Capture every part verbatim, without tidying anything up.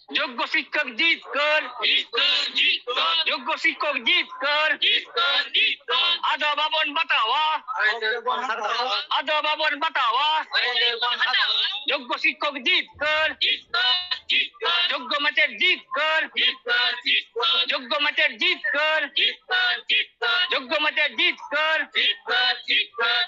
যোগ্য শিক্ষক জিতকর, জিতকর, জিতকর। যোগ্য শিক্ষক জিতকর, জিতকর, জিতকর। আদো বাবন বাতাওয়া, আদো বাবন বাতাওয়া। আদো বাবন বাতাওয়া, আদো বাবন বাতাওয়া। যোগ্য শিক্ষক জিতকর, জিতকর, জিতকর। যোগ্য মাচের জিতকর, জিতকর, জিতকর। যোগ্য মাচের জিতকর, জিতকর, জিতকর। যোগ্য মাচের জিতকর, জিতকর, জিতকর।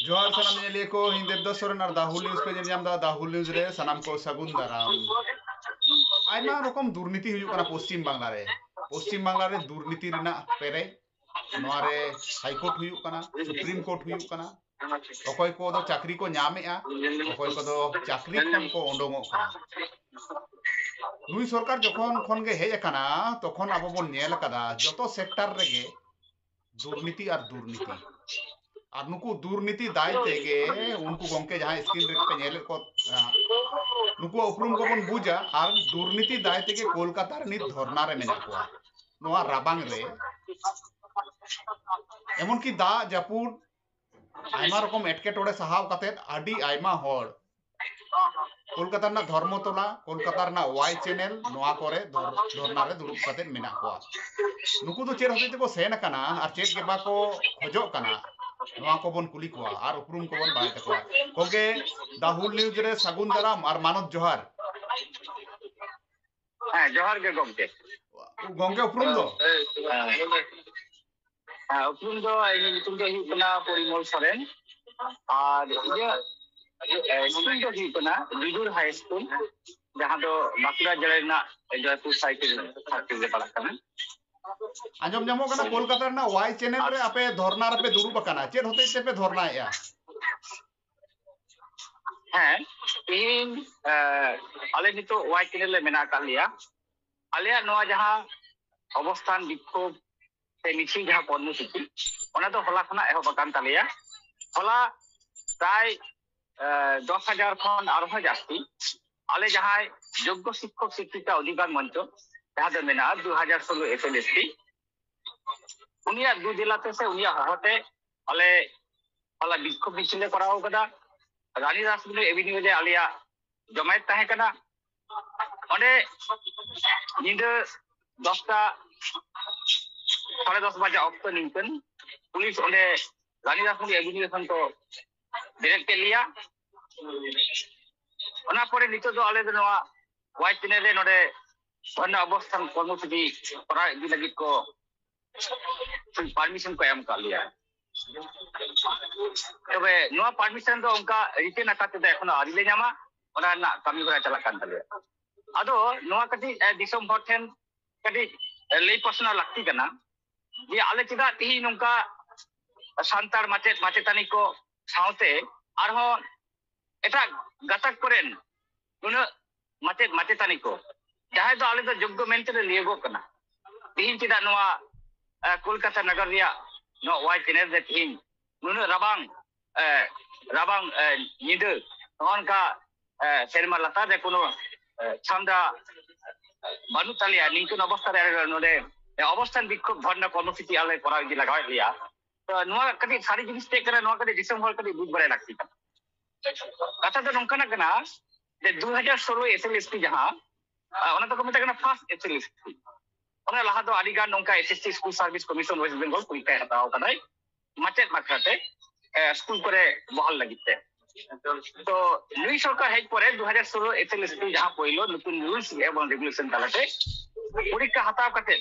ᱡᱚᱦᱟᱨ ᱥᱟᱱᱟᱢ ᱧᱮᱧᱮᱞᱤᱭᱟᱹ ᱠᱚ, ᱤᱧ ᱫᱮᱵᱫᱟᱥ ᱥᱚᱨᱮᱱ ᱟᱨ ᱫᱟᱦᱩᱞ ᱱᱤᱭᱩᱡᱽ ᱯᱮ ᱧᱮᱞ ᱧᱟᱢ ᱮᱫᱟ᱾ ᱫᱟᱦᱩᱞ ᱱᱤᱭᱩᱡᱽ ᱨᱮ ᱥᱟᱱᱟᱢ ᱠᱚ ᱥᱟᱹᱜᱩᱱ ᱫᱟᱨᱟᱢ᱾ ᱟᱭᱢᱟ ᱨᱚᱠᱚᱢ ᱫᱩᱨᱱᱤᱛᱤ ᱦᱩᱭᱩᱜ ᱠᱟᱱᱟ ᱯᱚᱥᱪᱤᱢ ᱵᱟᱝᱞᱟ ᱨᱮ᱾ ᱯᱚᱥᱪᱤᱢ ᱵᱟᱝᱞᱟ ᱨᱮ ᱫᱩᱨᱱᱤᱛᱤ ᱨᱮᱱᱟᱜ ᱯᱮᱨᱮᱡ᱾ ᱱᱚᱣᱟ ᱨᱮ ᱦᱟᱭ ᱠᱳᱨᱴ ᱦᱩᱭᱩᱜ ᱠᱟᱱᱟ, ᱥᱩᱯᱨᱤᱢ ᱠᱳᱨᱴ ᱦᱩᱭᱩᱜ ᱠᱟᱱᱟ᱾ ᱚᱠᱚᱭ ᱠᱚᱫᱚ ᱪᱟᱹᱠᱨᱤ ᱠᱚ ᱧᱟᱢᱮᱜᱼᱟ, ᱚᱠᱚᱭ ᱠᱚᱫᱚ ᱪᱟᱹᱠᱨᱤ ᱠᱷᱚᱱ ᱠᱚ ᱩᱰᱩᱝᱚᱜ ᱠᱟᱱᱟ᱾ ᱱᱩᱭ ᱥᱚᱨᱠᱟᱨ ᱡᱚᱠᱷᱚᱱ ᱠᱷᱚᱱ ᱜᱮ ᱦᱮᱡ ᱟᱠᱟᱱᱟ, ᱛᱚᱠᱷᱚᱱ ᱟᱵᱚ ᱵᱚᱱ ᱧᱮᱞ ᱟᱠᱟᱫᱟ ᱡᱚᱛᱚ ᱥᱮᱠᱴᱟᱨ ᱨᱮᱜᱮ ᱫᱩᱨᱱᱤᱛᱤ ᱟᱨ ᱫᱩᱨᱱᱤᱛᱤ᱾ ᱟᱨ ᱱᱩᱠᱩ ᱫᱩᱨᱱᱤᱛᱤ ᱫᱟᱭ ᱛᱮᱜᱮ ᱩᱱᱠᱩ ᱜᱚᱝᱠᱮ ᱡᱟᱦᱟᱸᱭ ᱥᱠᱨᱤᱱ ᱨᱮ ᱯᱮ ᱧᱮᱞᱮᱫ ᱠᱚ, ᱟᱸ, ᱱᱩᱠᱩᱣᱟᱜ ᱩᱯᱨᱩᱢ ᱠᱚᱵᱚᱱ ᱵᱩᱡᱟ᱾ ᱟᱨ ᱫᱩᱨᱱᱤᱛᱤ ᱫᱟᱭ ᱛᱮᱜᱮ ᱠᱳᱞᱠᱟᱛᱟ ᱨᱮ ᱱᱤᱛ ᱫᱷᱚᱨᱱᱟ ᱨᱮ ᱢᱮᱱᱟᱜ ᱠᱚᱣᱟ᱾ ᱱᱚᱣᱟ ᱨᱟᱵᱟᱝ ᱨᱮ ᱮᱢᱚᱱᱠᱤ ᱫᱟᱜ ᱡᱟᱹᱯᱩᱫ ᱟᱭᱢᱟ ᱨᱚᱠᱚᱢ ᱮᱴᱠᱮᱴᱚᱬᱮ ᱥᱟᱦᱟᱣ ᱠᱟᱛᱮᱫ ᱟᱹᱰᱤ ᱟᱭᱢᱟ ᱦᱚᱲ ᱠᱳᱞᱠᱟᱛᱟ ᱨᱮᱱᱟᱜ ᱫᱷᱚᱨᱢᱚᱛᱚᱞᱟ, ᱠᱳᱞᱠᱟᱛᱟ ᱨᱮᱱᱟᱜ ᱣᱟᱭ ᱪᱮᱱᱮᱞ, ᱱᱚᱣᱟ ᱠᱚᱨᱮ ᱫᱷᱚᱨ-, ᱫᱷᱚᱨᱱᱟ ᱨᱮ ᱫᱩᱲᱩᱵ ᱠᱟᱛᱮᱫ ᱢᱮᱱᱟᱜ ᱠᱚᱣᱟ᱾ ᱱᱩᱠᱩ ᱫᱚ ᱪᱮᱫ ᱦᱚᱛᱮᱡ ᱛᱮᱠᱚ ᱥᱮᱱ ᱟᱠᱟᱱᱟ ᱟᱨ ᱪᱮᱫ ᱜᱮ ᱵᱟᱠᱚ ᱠᱷᱚᱡᱚᱜ ᱠᱟᱱᱟ, ᱱᱚᱣᱟ ᱠᱚᱵᱚᱱ ᱠᱩᱞᱤ ᱠᱚᱣᱟ ᱟᱨ ᱩᱯᱨᱩᱢ ᱠᱚᱵᱚᱱ ᱵᱟᱲᱟᱭ ᱛᱟᱠᱚᱣᱟ᱾ ᱜᱚᱢᱠᱮ, ᱫᱟ ᱦᱩᱞ ᱱᱤᱭᱩᱡᱽ ᱨᱮ ᱥᱟᱹᱜᱩᱱ ᱫᱟᱨᱟᱢ ᱟᱨ ᱢᱟᱱᱚᱛ ᱡᱚᱦᱟᱨ᱾ ᱦᱮᱸ, ᱡᱚᱦᱟᱨ ᱜᱮ ᱜᱚᱢᱠᱮ᱾ ᱜᱚᱢᱠᱮ, ᱩᱯᱨᱩᱢ ᱫᱚ? ᱦᱮᱸ᱾ ᱦᱮᱸ, ᱩᱯᱨᱩᱢ ᱫᱚ, ᱤᱧᱟᱹᱜ ᱧᱩᱛᱩᱢ ᱫᱚ ᱦᱩᱭᱩᱜ ᱠᱟᱱᱟ ᱯᱚᱨᱤᱢᱚᱞ ᱥᱚᱨᱮᱱ᱾ ᱟᱨ ᱤᱧᱟᱹᱜ, ᱮ, ᱥᱠᱩᱞ ᱫᱚ ᱦᱩᱭᱩᱜ ᱠᱟᱱᱟ ᱵᱤᱫᱩᱨ ᱦᱟᱭ ᱥᱠᱩᱞ, ᱡᱟᱦᱟᱸ ᱫᱚ ᱵᱟᱸᱠᱩᱲᱟ ᱡᱮᱞᱟ ᱨᱮᱱᱟᱜ ᱡᱚᱭᱯᱩᱨ ᱥᱟᱨᱠᱮᱞ, ᱥᱟᱨᱠᱮᱞ ᱨᱮ ᱯᱟᱲᱟᱜ ᱠᱟᱱᱟ᱾ ᱟᱸᱡᱚᱢ ᱧᱟᱢᱚᱜ ᱠᱟᱱᱟ ᱠᱳᱞᱠᱟᱛᱟ ᱨᱮᱱᱟᱜ ᱣᱟᱭ ᱪᱮᱱᱮᱞ ᱨᱮ ᱟᱯᱮ ᱫᱷᱚᱨᱱᱟ ᱨᱮᱯᱮ ᱫᱩᱲᱩᱵ ᱟᱠᱟᱱᱟ, ᱪᱮᱫ ᱦᱚᱛᱮᱡ ᱛᱮᱯᱮ ᱫᱷᱚᱨᱱᱟᱭᱮᱫᱼᱟ? ᱦᱮᱸ, ᱛᱮᱦᱮᱧ ᱟᱞᱮ ᱱᱤᱛᱚᱜ ᱳᱣᱟᱭ ᱪᱮᱱᱮᱞ ᱞᱮ ᱢᱮᱱᱟᱜ ᱟᱠᱟᱫ ᱞᱮᱭᱟ᱾ ᱟᱞᱮᱭᱟᱜ ᱱᱚᱣᱟ ᱡᱟᱦᱟᱸ ᱚᱵᱚᱥᱛᱷᱟᱱ ᱵᱤᱠᱠᱷᱳᱵ ᱥᱮ ᱢᱤᱪᱷᱤᱞ, ᱡᱟᱦᱟᱸ ᱠᱚᱨᱢᱚᱥᱩᱪᱤ, ᱚᱱᱟ ᱫᱚ ᱦᱚᱞᱟ ᱠᱷᱚᱱᱟᱜ ᱮᱦᱚᱵ ᱟᱠᱟᱱ ᱛᱟᱞᱮᱭᱟ᱾ ᱦᱚᱞᱟ ᱯᱨᱟᱭ ᱫᱚᱥ ᱦᱟᱡᱟᱨ ᱠᱷᱚᱱ ᱟᱨᱦᱚᱸ ᱡᱟᱹᱥᱛᱤ ᱟᱞᱮ ᱡᱟᱦᱟᱸᱭ ᱡᱳᱜᱽᱜᱚ ᱥᱤᱠᱠᱷᱚᱠ ᱥᱤᱠᱠᱷᱤᱠᱟ ᱚᱫᱷᱤᱠᱟᱨ ᱢᱚᱧᱪᱚ, ᱡᱟᱦᱟᱸ ᱫᱚ ᱢᱮᱱᱟᱜᱼᱟ ᱫᱩ ᱦᱟᱡᱟᱨ ᱥᱳᱞᱳ ᱮᱯᱷ ᱮᱞ ᱮᱥ ᱴᱤ, ᱩᱱᱤᱭᱟᱜ ᱫᱩ ᱫᱮᱞᱟᱛᱮ ᱥᱮ ᱩᱱᱤᱭᱟᱜ ᱦᱚᱦᱚᱛᱮ ᱟᱞᱮ ᱦᱚᱞᱟ ᱵᱤᱠᱠᱷᱳᱵ ᱢᱤᱪᱷᱤᱞ ᱞᱮ ᱠᱚᱨᱟᱣ ᱠᱟᱫᱟ᱾ ᱨᱟᱱᱤ ᱨᱟᱥᱢᱩᱱᱤ ᱮᱵᱷᱮᱱᱤᱭᱩ ᱨᱮ ᱟᱞᱮᱭᱟᱜ ᱡᱚᱢᱟᱭᱮᱛ ᱛᱟᱦᱮᱸ ᱠᱟᱱᱟ᱾ ᱚᱸᱰᱮ ᱧᱤᱫᱟᱹ ᱫᱚᱥᱴᱟ, ᱥᱟᱲᱮ ᱫᱚᱥ ᱵᱟᱡᱟ ᱚᱠᱛᱚ ᱱᱤᱝᱠᱟᱹᱱ ᱯᱩᱞᱤᱥ ᱚᱸᱰᱮ ᱨᱟᱱᱤ ᱨᱟᱥᱢᱩᱱᱤ ᱮᱵᱷᱮᱱᱤᱭᱩ ᱠᱷᱚᱱ ᱠᱚ ᱵᱮᱨᱮᱫ ᱠᱮᱫ ᱞᱮᱭᱟ᱾ ᱚᱱᱟ ᱯᱚᱨᱮ ᱱᱤᱛᱚᱜ ᱫᱚ ᱟᱞᱮ ᱫᱚ ᱱᱚᱣᱟ ᱳᱣᱟᱭ ᱪᱮᱱᱮᱞ ᱨᱮ ᱱᱚᱰᱮ ᱫᱷᱚᱨᱱᱟ ᱚᱵᱚᱥᱛᱷᱟᱱ ᱠᱚᱨᱢᱚᱥᱩᱪᱤ ᱠᱚᱨᱟᱣ ᱤᱫᱤ ᱞᱟᱹᱜᱤᱫ ᱠᱚ ᱯᱟᱨᱢᱤᱥᱚᱱ ᱠᱚ ᱮᱢ ᱟᱠᱟᱫ ᱞᱮᱭᱟ᱾ ᱛᱚᱵᱮ ᱱᱚᱣᱟ ᱯᱟᱨᱢᱤᱥᱚᱱ ᱫᱚ ᱚᱱᱠᱟ ᱨᱤᱴᱮᱱ ᱟᱠᱟᱨ ᱛᱮᱫᱚ ᱮᱠᱷᱚᱱᱳ ᱟᱹᱣᱨᱤ ᱞᱮ ᱧᱟᱢᱟ, ᱚᱱᱟ ᱨᱮᱱᱟᱜ ᱠᱟᱹᱢᱤ ᱦᱚᱨᱟ ᱪᱟᱞᱟᱜ ᱠᱟᱱ ᱛᱟᱞᱮᱭᱟ᱾ ᱟᱫᱚ ᱱᱚᱣᱟ ᱠᱟᱹᱴᱤᱡ ᱫᱤᱥᱚᱢ ᱦᱚᱲ ᱴᱷᱮᱱ ᱠᱟᱹᱴᱤᱡ ᱞᱟᱹᱭ ᱯᱟᱥᱱᱟᱣ ᱞᱟᱹᱠᱛᱤ ᱠᱟᱱᱟ ᱡᱮ ᱟᱞᱮ ᱪᱮᱫᱟᱜ ᱛᱮᱦᱮᱧ ᱱᱚᱝᱠᱟ ᱥᱟᱱᱛᱟᱲ ᱢᱟᱪᱮᱫ ᱢᱟᱪᱮᱛᱟᱹᱱᱤ ᱠᱚ ᱥᱟᱶᱛᱮ ᱟᱨᱦᱚᱸ ᱮᱴᱟᱜ ᱜᱟᱛᱟᱠ ᱠᱚᱨᱮᱱ ᱱᱩᱱᱟᱹᱜ ᱢᱟᱪᱮᱫ ᱢᱟᱪᱮᱛᱟᱹᱱᱤ ᱠᱚ, ᱡᱟᱦᱟᱸᱭ ᱫᱚ ᱟᱞᱮ ᱫᱚ ᱡᱳᱜᱽᱜᱚ ᱢᱮᱱᱛᱮ ᱞᱮ ᱞᱟᱹᱭᱚᱜᱚᱜ ᱠᱟᱱᱟ, ᱛᱮᱦᱮᱧ ᱪᱮᱫᱟᱜ ᱱᱚᱣᱟ ᱠᱳᱞᱠᱟᱛᱟ ᱱᱟᱜᱟᱨ ᱨᱮᱭᱟᱜ ᱱᱚᱣᱟ ᱳᱣᱟᱭ ᱪᱮᱱᱮᱞ ᱨᱮ ᱛᱮᱦᱮᱧ ᱱᱩᱱᱟᱹᱜ ᱨᱟᱵᱟᱝ ᱨᱟᱵᱟᱝ ᱧᱤᱫᱟᱹ ᱱᱚᱜᱼᱚ ᱱᱚᱝᱠᱟ ᱥᱮᱨᱢᱟ ᱞᱟᱛᱟᱨ ᱨᱮ ᱠᱳᱱᱳ ᱪᱷᱟᱢᱰᱟ ᱵᱟᱹᱱᱩᱜ ᱛᱟᱞᱮᱭᱟ, ᱱᱤᱝᱠᱟᱹᱱ ᱚᱵᱚᱥᱛᱷᱟ ᱨᱮ ᱟᱞᱮ ᱱᱚᱰᱮ ᱚᱵᱚᱥᱛᱷᱟᱱ ᱵᱤᱠᱠᱷᱳᱵ ᱫᱷᱚᱨᱱᱟ ᱠᱚᱨᱢᱚᱥᱩᱪᱤ ᱟᱞᱮ ᱠᱚᱨᱟᱣ ᱤᱫᱤ ᱞᱟᱜᱟᱣᱮᱫ ᱞᱮᱭᱟ᱾ ᱛᱚ ᱱᱚᱣᱟ ᱠᱟᱹᱴᱤᱡ ᱥᱟᱹᱨᱤ ᱡᱤᱱᱤᱥ ᱪᱮᱫ ᱠᱟᱱᱟ, ᱱᱚᱣᱟ ᱠᱟᱹᱴᱤᱡ ᱫᱤᱥᱚᱢ ᱦᱚᱲ ᱠᱟᱹᱴᱤᱡ ᱵᱩᱡᱽ ᱵᱟᱲᱟᱭ ᱞᱟᱹᱠᱛᱤ ᱠᱟᱱᱟ᱾ ᱠᱟᱛᱷᱟ ᱫᱚ ᱱᱚᱝᱠᱟᱱᱟᱜ ᱠᱟᱱᱟ ᱡᱮ ᱫᱩ ᱦᱟᱡᱟᱨ ᱥᱳᱞᱳ ᱮᱥ ᱮᱞ ᱮᱥ ᱯᱤ ᱡᱟᱦᱟᱸ, ᱚᱱᱟ ᱫᱚᱠᱚ ᱢᱮᱛᱟᱜ ᱠᱟᱱᱟ first S L S P. ᱚᱱᱟ ᱞᱟᱦᱟ ᱫᱚ ᱟᱹᱰᱤ ᱜᱟᱱ ᱱᱚᱝᱠᱟ S S C school service commission west Bengal ᱯᱚᱨᱤᱠᱠᱷᱟᱭ ᱦᱟᱛᱟᱣ ᱠᱟᱫᱟᱭ ᱢᱟᱪᱮᱫ ᱵᱟᱠᱷᱨᱟᱛᱮ ᱥᱠᱩᱞ ᱠᱚᱨᱮ ᱵᱚᱦᱟᱞ ᱞᱟᱹᱜᱤᱫ ᱛᱮ᱾ ᱛᱚ ᱱᱩᱭ ᱥᱚᱨᱠᱟᱨ ᱦᱮᱡ ᱯᱚᱨᱮ ᱫᱩ ᱦᱟᱡᱟᱨ ᱥᱳᱞᱳ ᱮᱥ ᱮᱞ ᱮᱥ ᱯᱤ ᱡᱟᱦᱟᱸ ᱯᱳᱭᱞᱳ ᱱᱚᱛᱩᱱ ᱨᱩᱞᱥ ᱮᱵᱚᱝ ᱨᱮᱜᱩᱞᱮᱥᱚᱱ ᱛᱟᱞᱟᱛᱮ ᱯᱚᱨᱤᱠᱠᱷᱟ ᱦᱟᱛᱟᱣ ᱠᱟᱛᱮ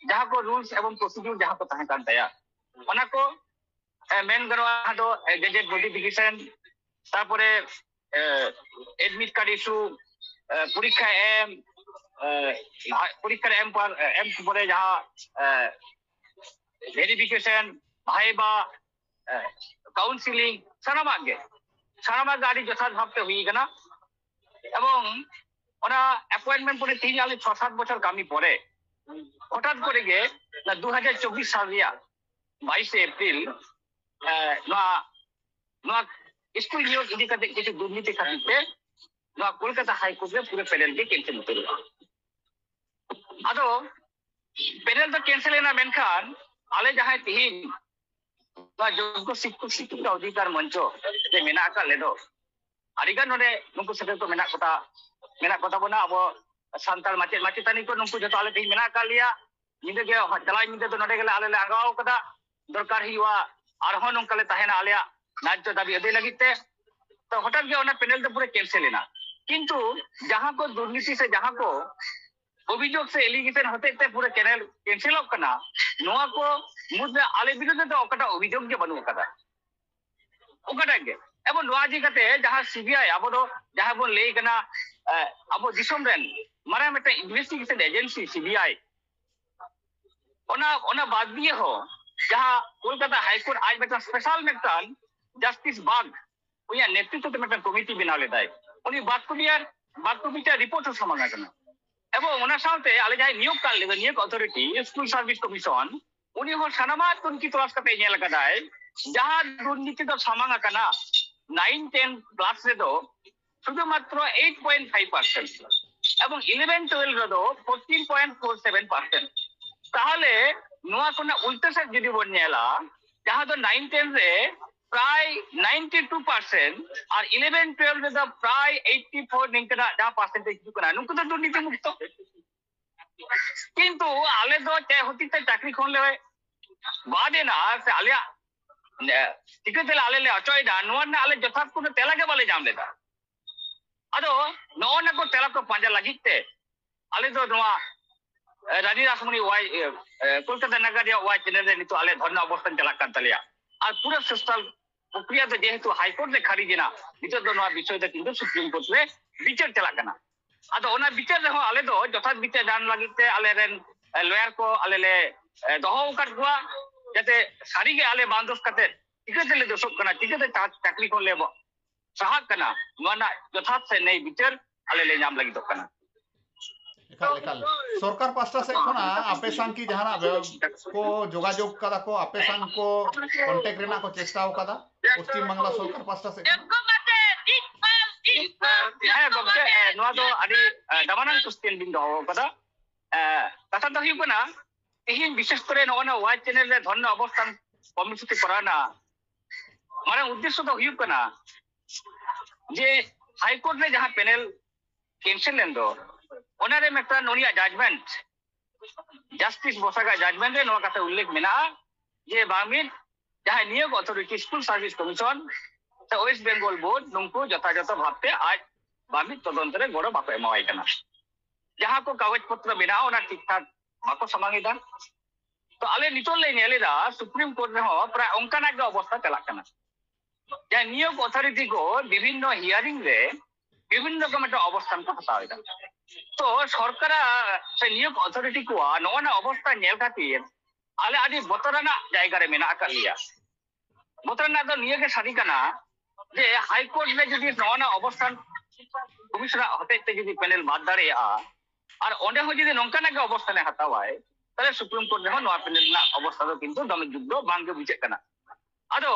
ᱡᱟᱦᱟᱸ ᱠᱚ ᱨᱩᱞᱥ ᱮᱵᱚᱝ ᱯᱨᱚᱥᱤᱰᱤᱭᱩᱨ ᱡᱟᱦᱟᱸ ᱠᱚ ᱛᱟᱦᱮᱸ ᱠᱟᱱ ᱛᱟᱭᱟ, ᱚᱱᱟ ᱠᱚ ᱢᱮᱱ ᱜᱟᱱᱚᱜᱼᱟ ᱫᱚ ᱜᱮᱡᱮᱴ ᱱᱳᱴᱤᱯᱷᱤᱠᱮᱥᱚᱱ, ᱛᱟᱨᱯᱚᱨᱮ ᱮᱰᱢᱤᱴ ᱠᱟᱨᱰ ᱤᱥᱩ, ᱯᱚᱨᱤᱠᱠᱷᱟ ᱮᱢ, ᱯᱚᱨᱤᱠᱠᱷᱟ ᱮᱢ ᱯᱚᱨ ᱮᱢ ᱯᱚᱨᱮ ᱡᱟᱦᱟᱸ ᱵᱷᱮᱨᱤᱯᱷᱤᱠᱮᱥᱚᱱ, ᱵᱷᱟᱭᱵᱟ, ᱠᱟᱣᱩᱱᱥᱤᱞᱤᱝ, ᱥᱟᱱᱟᱢᱟᱜ ᱜᱮ ᱥᱟᱱᱟᱢᱟᱜ ᱜᱮ ᱟᱹᱰᱤ ᱡᱚᱛᱷᱟᱛ ᱵᱷᱟᱵᱛᱮ ᱦᱩᱭ ᱟᱠᱟᱱᱟ᱾ ᱮᱵᱚᱝ ᱚᱱᱟ ᱮᱯᱚᱭᱮᱱᱴᱢᱮᱱᱴ ᱯᱚᱨᱮ ᱛᱮᱦᱤᱧ ᱟᱞᱮ ᱪᱷᱚ ᱥᱟᱛ ᱵᱚᱪᱷᱚᱨ ᱠᱟᱹᱢᱤ ᱯᱚᱨᱮ ᱦᱚᱴᱟᱛ ᱠᱚᱨᱮ ᱜᱮ ᱚᱱᱟ ᱫᱩ ᱦᱟᱡᱟᱨ ᱪᱚᱵᱵᱤᱥ ᱥᱟᱞ ᱨᱮᱭᱟᱜ ᱵᱟᱭᱤᱥᱮ ᱮᱯᱨᱤᱞ, ᱮ, ᱱᱚᱣᱟ ᱱᱚᱣᱟ ᱥᱠᱩᱞ ᱱᱤᱭᱳᱜ ᱤᱫᱤ ᱠᱟᱛᱮ ᱠᱤᱪᱷᱩ ᱫᱩᱨᱱᱤᱛᱤ ᱠᱷᱟᱹᱛᱤᱨ ᱛᱮ ᱱᱚᱣᱟ ᱠᱳᱞᱠᱟᱛᱟ ᱦᱟᱭᱠᱳᱨᱴ ᱨᱮ ᱯᱩᱨᱟᱹ ᱯᱮᱱᱮᱞ ᱜᱮ ᱠᱮᱱᱥᱮᱞ ᱩᱛᱟᱹᱨᱚᱜᱼᱟ᱾ ᱟᱫᱚ ᱯᱮᱱᱮᱞ ᱫᱚ ᱠᱮᱱᱥᱮᱞ ᱮᱱᱟ, ᱢᱮᱱᱠᱷᱟᱱ ᱟᱞᱮ ᱡᱟᱦᱟᱸᱭ ᱛᱤᱦᱤᱧ ᱱᱚᱣᱟ ᱡᱳᱜᱽᱜᱚ ᱥᱤᱠᱠᱷᱚᱠ ᱥᱤᱠᱠᱷᱤᱠᱟ ᱚᱫᱷᱤᱠᱟᱨ ᱢᱚᱧᱪᱚ ᱨᱮ ᱢᱮᱱᱟᱜ ᱟᱠᱟᱫ ᱞᱮ ᱫᱚ, ᱟᱹᱰᱤᱜᱟᱱ ᱱᱚᱰᱮ ᱱᱩᱠᱩ ᱥᱮᱴᱮᱨ ᱠᱚ ᱢᱮᱱᱟᱜ ᱠᱚᱛᱟ, ᱢᱮᱱᱟᱜ ᱠᱚᱛᱟ ᱵᱚᱱᱟ᱾ ᱟᱵᱚ ᱥᱟᱱᱛᱟᱲ ᱢᱟᱪᱮᱫ ᱢᱟᱪᱮᱛᱟᱹᱱᱤ ᱠᱚ ᱱᱩᱠᱩ ᱡᱚᱛᱚ ᱟᱞᱮ ᱛᱮᱦᱮᱧ ᱢᱮᱱᱟᱜ ᱟᱠᱟᱫ ᱞᱮᱭᱟ᱾ ᱧᱤᱫᱟᱹ ᱜᱮ, ᱪᱟᱞᱟᱣ ᱧᱤᱫᱟᱹ ᱫᱚ ᱱᱚᱰᱮ ᱜᱮᱞᱮ ᱟᱞᱮ ᱞᱮ ᱟᱸᱜᱟᱣ ᱠᱟᱫᱟ, ᱫᱚᱨᱠᱟᱨ ᱦᱩᱭᱩᱜᱼᱟ ᱟᱨᱦᱚᱸ ᱱᱚᱝᱠᱟ ᱞᱮ ᱛᱟᱦᱮᱱᱟ ᱟᱞᱮᱭᱟᱜ ᱱᱟᱡᱽ ᱫᱟᱵᱤ ᱟᱹᱫᱟᱹᱭ ᱞᱟᱹᱜᱤᱫ ᱛᱮ᱾ ᱛᱚ ᱦᱚᱴᱟᱛ ᱜᱮ ᱚᱱᱟ ᱯᱮᱱᱮᱞ ᱫᱚ ᱯᱩᱨᱟᱹ ᱠᱮᱱᱥᱮᱞ ᱮᱱᱟ᱾ ᱠᱤᱱᱛᱩ ᱡᱟᱦᱟᱸ ᱠᱚ ᱫᱩᱨᱱᱤᱛᱤ ᱥᱮ ᱡᱟᱦᱟᱸ ᱠᱚ ᱚᱵᱷᱤᱡᱳᱜᱽ ᱥᱮ ᱮᱞᱤᱜᱮᱥᱚᱱ ᱦᱚᱛᱮᱡ ᱛᱮ ᱯᱩᱨᱟᱹ ᱠᱮᱱᱮᱞ ᱠᱮᱱᱥᱮᱞᱚᱜ ᱠᱟᱱᱟ, ᱱᱚᱣᱟ ᱠᱚ ᱢᱩᱫᱽᱨᱮ ᱟᱞᱮ ᱵᱤᱨᱩᱫᱷ ᱨᱮᱫᱚ ᱚᱠᱟᱴᱟᱜ ᱚᱵᱷᱤᱡᱳᱜᱽ ᱜᱮ ᱵᱟᱹᱱᱩᱜ ᱟᱠᱟᱫᱟ, ᱚᱠᱟᱴᱟᱜ ᱜᱮ᱾ ᱮᱵᱚᱝ ᱱᱚᱣᱟ ᱤᱫᱤ ᱠᱟᱛᱮ ᱡᱟᱦᱟᱸ ᱥᱤᱵᱤᱟᱭ, ᱟᱵᱚ ᱫᱚ ᱡᱟᱦᱟᱸ ᱵᱚᱱ ᱞᱟᱹᱭ ᱠᱟᱱᱟ, ᱮ, ᱟᱵᱚ ᱫᱤᱥᱚᱢ ᱨᱮᱱ ᱢᱟᱨᱟᱝ ᱢᱤᱫᱴᱮᱱ ᱤᱱᱵᱷᱮᱥᱴᱤᱜᱮᱥᱚᱱ ᱮᱡᱮᱱᱥᱤ ᱥᱤᱵᱤᱟᱭ, ᱚᱱᱟ ᱚᱱᱟ ᱵᱟᱫ ᱫᱤᱭᱮ ᱦᱚᱸ ᱡᱟᱦᱟᱸ ᱠᱳᱞᱠᱟᱛᱟ ᱦᱟᱭᱠᱳᱨᱴ ᱟᱡ ᱢᱤᱫᱴᱟᱝ ᱥᱯᱮᱥᱟᱞ ᱢᱤᱫᱴᱟᱝ ᱡᱟᱥᱴᱤᱥ ᱵᱟᱜ, ᱩᱱᱤᱭᱟᱜ ᱱᱮᱛᱨᱤᱛᱵ ᱛᱮ ᱢᱤᱫᱴᱟᱝ ᱠᱚᱢᱤᱴᱤ ᱵᱮᱱᱟᱣ ᱞᱮᱫᱟᱭ᱾ ᱩᱱᱤ ᱵᱟᱜ ᱠᱚᱢᱤᱴᱤᱭᱟᱨ ᱵᱟᱜ ᱠᱚᱢᱤᱴᱤᱭᱟᱜ ᱨᱤᱯᱳᱨᱴ ᱦᱚᱸ ᱥᱟᱢᱟᱝ ᱟᱠᱟᱱᱟ᱾ ᱮᱵᱚᱝ ᱚᱱᱟ ᱥᱟᱶᱛᱮ ᱟᱞᱮ ᱡᱟᱦᱟᱸᱭ ᱱᱤᱭᱳᱜ ᱠᱟᱜ ᱞᱮᱫᱟ, ᱱᱤᱭᱳᱜ ᱚᱛᱷᱚᱨᱤᱴᱤ, ᱥᱠᱩᱞ ᱥᱟᱨᱵᱷᱤᱥ ᱠᱚᱢᱤᱥᱚᱱ, ᱩᱱᱤ ᱦᱚᱸ ᱥᱟᱱᱟᱢᱟᱜ ᱛᱩᱱᱠᱷᱤ ᱛᱚᱞᱟᱥ ᱠᱟᱛᱮ ᱧᱮᱞ ᱟᱠᱟᱫᱟᱭ᱾ ᱡᱟᱦᱟᱸ ᱫᱩᱨᱱᱤᱛᱤ ᱫᱚ ᱥᱟᱢᱟᱝ ᱟᱠᱟᱱᱟ ᱱᱟᱭᱤᱱ ᱴᱮᱱ ᱠᱞᱟᱥ ᱨᱮᱫᱚ ᱥᱩᱫᱷᱩ ᱢᱟᱛᱨᱚ ᱮᱭᱤᱴ ᱯᱚᱭᱮᱱᱴ ᱯᱷᱟᱭᱤᱵᱷ ᱯᱟᱨᱥᱮᱱᱴ, ᱮᱵᱚᱝ ᱤᱞᱮᱵᱷᱮᱱ ᱴᱩᱭᱮᱞᱵᱷ ᱨᱮᱫᱚ fourteen point four seven percent. ᱛᱟᱦᱚᱞᱮ ᱱᱚᱣᱟ ᱠᱷᱚᱱᱟᱜ ᱩᱞᱴᱟᱹ ᱥᱮᱫ ᱡᱩᱫᱤ ᱵᱚᱱ ᱧᱮᱞᱟ, ᱡᱟᱦᱟᱸ ᱫᱚ ᱱᱟᱭᱤᱱ ᱴᱮᱱ ᱨᱮ ᱯᱨᱟᱭ ᱱᱟᱭᱤᱱᱴᱤ ᱴᱩ ᱯᱟᱨᱥᱮᱱᱴ ᱟᱨ ᱤᱞᱮᱵᱷᱮᱱ ᱴᱩᱭᱮᱞᱵᱷ ᱨᱮᱫᱚ ᱯᱨᱟᱭ ᱮᱭᱤᱴᱴᱤ ᱯᱷᱳᱨ ᱱᱤᱝᱠᱟᱹᱱᱟᱜ ᱡᱟᱦᱟᱸ ᱯᱟᱨᱥᱮᱱᱴᱮᱡᱽ ᱦᱤᱡᱩᱜ ᱠᱟᱱᱟ, ᱱᱩᱠᱩ ᱫᱚ ᱫᱩᱨᱱᱤᱛᱤ ᱢᱩᱠᱛᱚ᱾ ᱠᱤᱱᱛᱩ ᱟᱞᱮ ᱫᱚ ᱪᱮᱫ ᱦᱚᱛᱮᱡ ᱛᱮ ᱪᱟᱹᱠᱨᱤ ᱠᱷᱚᱱ ᱞᱮ ᱵᱟᱫ ᱮᱱᱟ ᱥᱮ ᱟᱞᱮᱭᱟᱜ, ᱮ, ᱪᱤᱠᱟᱹᱛᱮ ᱟᱞᱮ ᱞᱮ ᱚᱪᱚᱭᱮᱫᱟ, ᱱᱚᱣᱟ ᱨᱮᱱᱟᱜ ᱟᱞᱮ ᱡᱚᱛᱷᱟᱛ ᱠᱳᱱᱳ ᱛᱮᱞᱟ ᱜᱮ ᱵᱟᱞᱮ ᱧᱟᱢ ᱞᱮᱫᱟ᱾ ᱟᱫᱚ ᱱᱚᱜᱼᱚ ᱱᱟ ᱠᱚ ᱛᱮᱞᱟ ᱠᱚ ᱯᱟᱸᱡᱟ ᱞᱟᱹᱜᱤᱫ ᱛᱮ ᱟᱞᱮ ᱫᱚ ᱱᱚᱣᱟ, ᱮ, ᱨᱟᱱᱤ ᱨᱟᱥᱢᱚᱱᱤ ᱣᱟᱭ, ᱮ, ᱮ, ᱠᱳᱞᱠᱟᱛᱟ ᱱᱟᱜᱟᱨ ᱨᱮᱭᱟᱜ ᱣᱟᱭ ᱪᱮᱱᱮᱞ ᱨᱮ ᱱᱤᱛᱚᱜ ᱟᱞᱮ ᱫᱷᱚᱨᱱᱟ ᱚᱵᱚᱥᱛᱷᱟᱱ ᱪᱟᱞᱟᱜ ᱠᱟᱱ ᱛᱟᱞᱮᱭᱟ᱾ ᱟᱨ ᱯᱩᱨᱟᱹ ᱥᱳᱥᱟᱞ ᱯᱨᱚᱠᱨᱤᱭᱟ ᱫᱚ ᱡᱮᱦᱮᱛᱩ ᱦᱟᱭᱠᱳᱨᱴ ᱨᱮ ᱠᱷᱟᱨᱤᱡ ᱮᱱᱟ, ᱱᱤᱛᱚᱜ ᱫᱚ ᱱᱚᱣᱟ ᱵᱤᱥᱚᱭ ᱫᱚ ᱠᱤᱱᱛᱩ ᱥᱩᱯᱨᱤᱢ ᱠᱳᱨᱴ ᱨᱮ ᱵᱤᱪᱟᱹᱨ ᱪᱟᱞᱟᱜ ᱠᱟᱱᱟ᱾ ᱟᱫᱚ ᱚᱱᱟ ᱵᱤᱪᱟᱹᱨ ᱨᱮᱦᱚᱸ ᱟᱞᱮ ᱫᱚ ᱡᱚᱛᱷᱟᱛ ᱵᱤᱪᱟᱹᱨ ᱧᱟᱢ ᱞᱟᱹᱜᱤᱫ ᱛᱮ ᱟᱞᱮᱨᱮᱱ, ᱮ, ᱞᱚᱭᱟᱨ ᱠᱚ ᱟᱞᱮ ᱞᱮ, ᱮ, ᱫᱚᱦᱚ ᱟᱠᱟᱫ ᱠᱚᱣᱟ, ᱡᱟᱛᱮ ᱥᱟᱹᱨᱤᱜᱮ ᱟᱞᱮ ᱵᱟᱝ ᱫᱳᱥ ᱠᱟᱛᱮ ᱪᱤᱠᱟᱹ ᱛᱮᱞᱮ ᱫᱳᱥᱚᱜ ᱠᱟᱱᱟ, ᱪᱤᱠᱟᱹᱛᱮ ᱪᱟ-, ᱪᱟᱹᱠᱨᱤ ᱠᱷᱚᱱ ᱞᱮ ᱵᱚ-, ᱥᱟᱦᱟᱜ ᱠᱟᱱᱟ, ᱱᱚᱣᱟ ᱨᱮᱱᱟᱜ ᱡᱚᱛᱷᱟᱛ ᱥᱮ ᱱᱮᱭ ᱵᱤᱪᱟᱹᱨ ᱟᱞᱮ ᱞᱮ ᱧᱟᱢ ᱞᱟᱹᱜᱤᱫᱚᱜ ᱠᱟᱱᱟ᱾ ᱮᱠᱟᱞ ᱮᱠᱟᱞ᱾ ᱥᱚᱨᱠᱟᱨ ᱯᱟᱥᱴᱟ ᱥᱮᱫ ᱠᱷᱚᱱᱟᱜ ᱟᱯᱮ ᱥᱟᱝ ᱠᱤ ᱡᱟᱦᱟᱱᱟᱜ ᱵᱮ- ᱠᱚ ᱡᱳᱜᱟᱡᱳᱜᱽ ᱠᱟᱫᱟ ᱠᱚ, ᱟᱯᱮ ᱥᱟᱝ ᱠᱚ ᱠᱚᱱᱴᱮᱠᱴ ᱨᱮᱱᱟᱜ ᱠᱚ ᱪᱮᱥᱴᱟ ᱟᱠᱟᱫᱟ ᱯᱚᱥᱪᱤᱢ ᱵᱟᱝᱞᱟ ᱥᱚᱨᱠᱟᱨ ᱯᱟᱥᱴᱟ ᱥᱮᱫ ᱠᱷᱚᱱ? ᱦᱮᱸ ᱜᱚᱢᱠᱮ, ᱱᱚᱣᱟ ᱫᱚ ᱟᱹᱰᱤ ᱫᱟᱢᱟᱱᱟᱱ ᱠᱩᱥᱪᱮᱱ ᱵᱤᱱ ᱫᱚᱦᱚ ᱟᱠᱟᱫᱟ᱾ ᱠᱟᱛᱷᱟ ᱫᱚ ᱦᱩᱭᱩᱜ ᱠᱟᱱᱟ, ᱛᱮᱦᱮᱧ ᱵᱤᱥᱮᱥ ᱠᱚᱨᱮ ᱱᱚᱜᱼᱚ ᱱᱚᱣᱟ ᱣᱟᱭ ᱪᱮᱱᱮᱞ ᱨᱮ ᱫᱷᱚᱨᱱᱟ ᱚᱵᱚᱥᱛᱷᱟᱱ ᱠᱚᱨᱢᱚᱥᱩᱪᱤ ᱠᱚᱨᱟᱣ ᱨᱮᱱᱟᱜ ᱢᱟᱨᱟᱝ ᱩᱫᱽᱫᱮᱥᱥᱚ ᱫᱚ ᱦᱩᱭᱩᱜ ᱠᱟᱱᱟ ᱡᱮ ᱦᱟᱭᱠᱳᱨᱴ ᱨᱮ ᱡᱟᱦᱟᱸ ᱯᱮᱱᱮᱞ ᱠᱮᱱᱥᱮᱞ ᱞᱮᱱ ᱫᱚ, ᱚᱱᱟᱨᱮ ᱢᱤᱫᱴᱟᱝ ᱩᱱᱤᱭᱟᱜ ᱡᱟᱡᱢᱮᱱᱴ, ᱡᱟᱥᱴᱤᱥ ᱵᱚᱥᱟᱜᱟᱜ ᱡᱟᱡᱢᱮᱱᱴ ᱨᱮ ᱱᱚᱣᱟ ᱠᱟᱛᱷᱟ ᱩᱞᱞᱮᱠᱷ ᱢᱮᱱᱟᱜᱼᱟ ᱡᱮ ᱵᱟᱝ ᱢᱤᱫ ᱡᱟᱦᱟᱸᱭ ᱱᱤᱭᱳᱜᱽ ᱚᱛᱷᱚᱨᱤᱴᱤ, ᱥᱠᱩᱞ ᱥᱟᱨᱵᱷᱤᱥ ᱠᱚᱢᱤᱥᱚᱱ ᱥᱮ ᱳᱭᱮᱥᱴ ᱵᱮᱝᱜᱚᱞ ᱵᱳᱨᱰ, ᱱᱩᱠᱩ ᱡᱚᱛᱷᱟᱡᱚᱛᱷᱚ ᱵᱷᱟᱵᱛᱮ ᱟᱡ ᱵᱟᱝ ᱢᱤᱫ ᱛᱚᱫᱚᱱᱛᱚ ᱨᱮ ᱜᱚᱲᱚ ᱵᱟᱠᱚ ᱮᱢᱟᱣᱟᱭ ᱠᱟᱱᱟ᱾ ᱡᱟᱦᱟᱸ ᱠᱚ ᱠᱟᱜᱚᱡᱽ ᱯᱚᱛᱨᱚ ᱢᱮᱱᱟᱜᱼᱟ, ᱚᱱᱟ ᱴᱷᱤᱠ ᱴᱷᱟᱠ ᱵᱟᱠᱚ ᱥᱟᱢᱟᱝ ᱮᱫᱟ᱾ ᱛᱚ ᱟᱞᱮ ᱱᱤᱛᱚᱜ ᱞᱮ ᱧᱮᱞ ᱮᱫᱟ ᱥᱩᱯᱨᱤᱢ ᱠᱳᱨᱴ ᱨᱮᱦᱚᱸ ᱯᱨᱟᱭ ᱚᱱᱠᱟᱱᱟᱜ ᱜᱮ ᱚᱵᱚᱥᱛᱟ ᱪᱟᱞᱟᱜ ᱠᱟᱱᱟ᱾ ᱡᱟᱦᱟᱸ ᱱᱤᱭᱳᱜᱽ ᱚᱛᱷᱚᱨᱤᱴᱤ ᱠᱚ ᱵᱤᱵᱷᱤᱱᱱᱚ ᱦᱤᱭᱟᱨᱤᱝ ᱨᱮ ᱵᱤᱵᱷᱤᱱᱱ ᱨᱚᱠᱚᱢ ᱢᱤᱫᱴᱟᱝ ᱚᱵᱚᱥᱛᱷᱟᱱ ᱠᱚ ᱦᱟᱛᱟᱣ ᱮᱫᱟ᱾ ᱛᱚ ᱥᱚᱨᱠᱟᱨᱟᱜ ᱥᱮ ᱱᱤᱭᱳᱜᱽ ᱚᱛᱷᱚᱨᱤᱴᱤ ᱠᱚᱣᱟᱜ ᱱᱚᱜᱼᱚ ᱱᱟ ᱚᱵᱚᱥᱛᱷᱟ ᱧᱮᱞ ᱠᱷᱟᱹᱛᱤᱨ ᱟᱞᱮ ᱟᱹᱰᱤ ᱵᱚᱛᱚᱨᱟᱱᱟᱜ ᱡᱟᱭᱜᱟ ᱨᱮ ᱢᱮᱱᱟᱜ ᱟᱠᱟᱫ ᱞᱮᱭᱟ᱾ ᱵᱚᱛᱚᱨ ᱨᱮᱱᱟᱜ ᱫᱚ ᱱᱤᱭᱟᱹ ᱜᱮ ᱥᱟᱹᱨᱤ ᱠᱟᱱᱟ ᱡᱮ ᱦᱟᱭᱠᱳᱨᱴ ᱨᱮ ᱡᱩᱫᱤ ᱱᱚᱜᱼᱚ ᱱᱟ ᱚᱵᱚᱥᱛᱷᱟᱱ ᱠᱚᱢᱤᱥᱚᱱᱟᱨ ᱦᱚᱛᱮᱡ ᱛᱮ ᱡᱩᱫᱤ ᱯᱮᱱᱮᱞ ᱵᱟᱫ ᱫᱟᱲᱮᱭᱟᱜᱼᱟ ᱟᱨ ᱚᱸᱰᱮ ᱦᱚᱸ ᱡᱩᱫᱤ ᱱᱚᱝᱠᱟᱱᱟᱜ ᱜᱮ ᱚᱵᱚᱥᱛᱷᱟᱱᱮ ᱦᱟᱛᱟᱣᱟᱭ, ᱛᱟᱦᱞᱮ ᱥᱩᱯᱨᱤᱢ ᱠᱳᱨᱴ ᱨᱮᱦᱚᱸ ᱱᱚᱣᱟ ᱯᱮᱱᱮᱞ ᱨᱮᱱᱟᱜ ᱚᱵᱚᱥᱛᱷᱟ ᱫᱚ ᱠᱤᱱᱛᱩ ᱫᱚᱢᱮ ᱡᱩᱛ ᱫᱚ ᱵᱟᱝᱜᱮ ᱵᱩᱡᱷᱟᱹᱜ ᱠᱟᱱᱟ᱾ ᱟᱫᱚ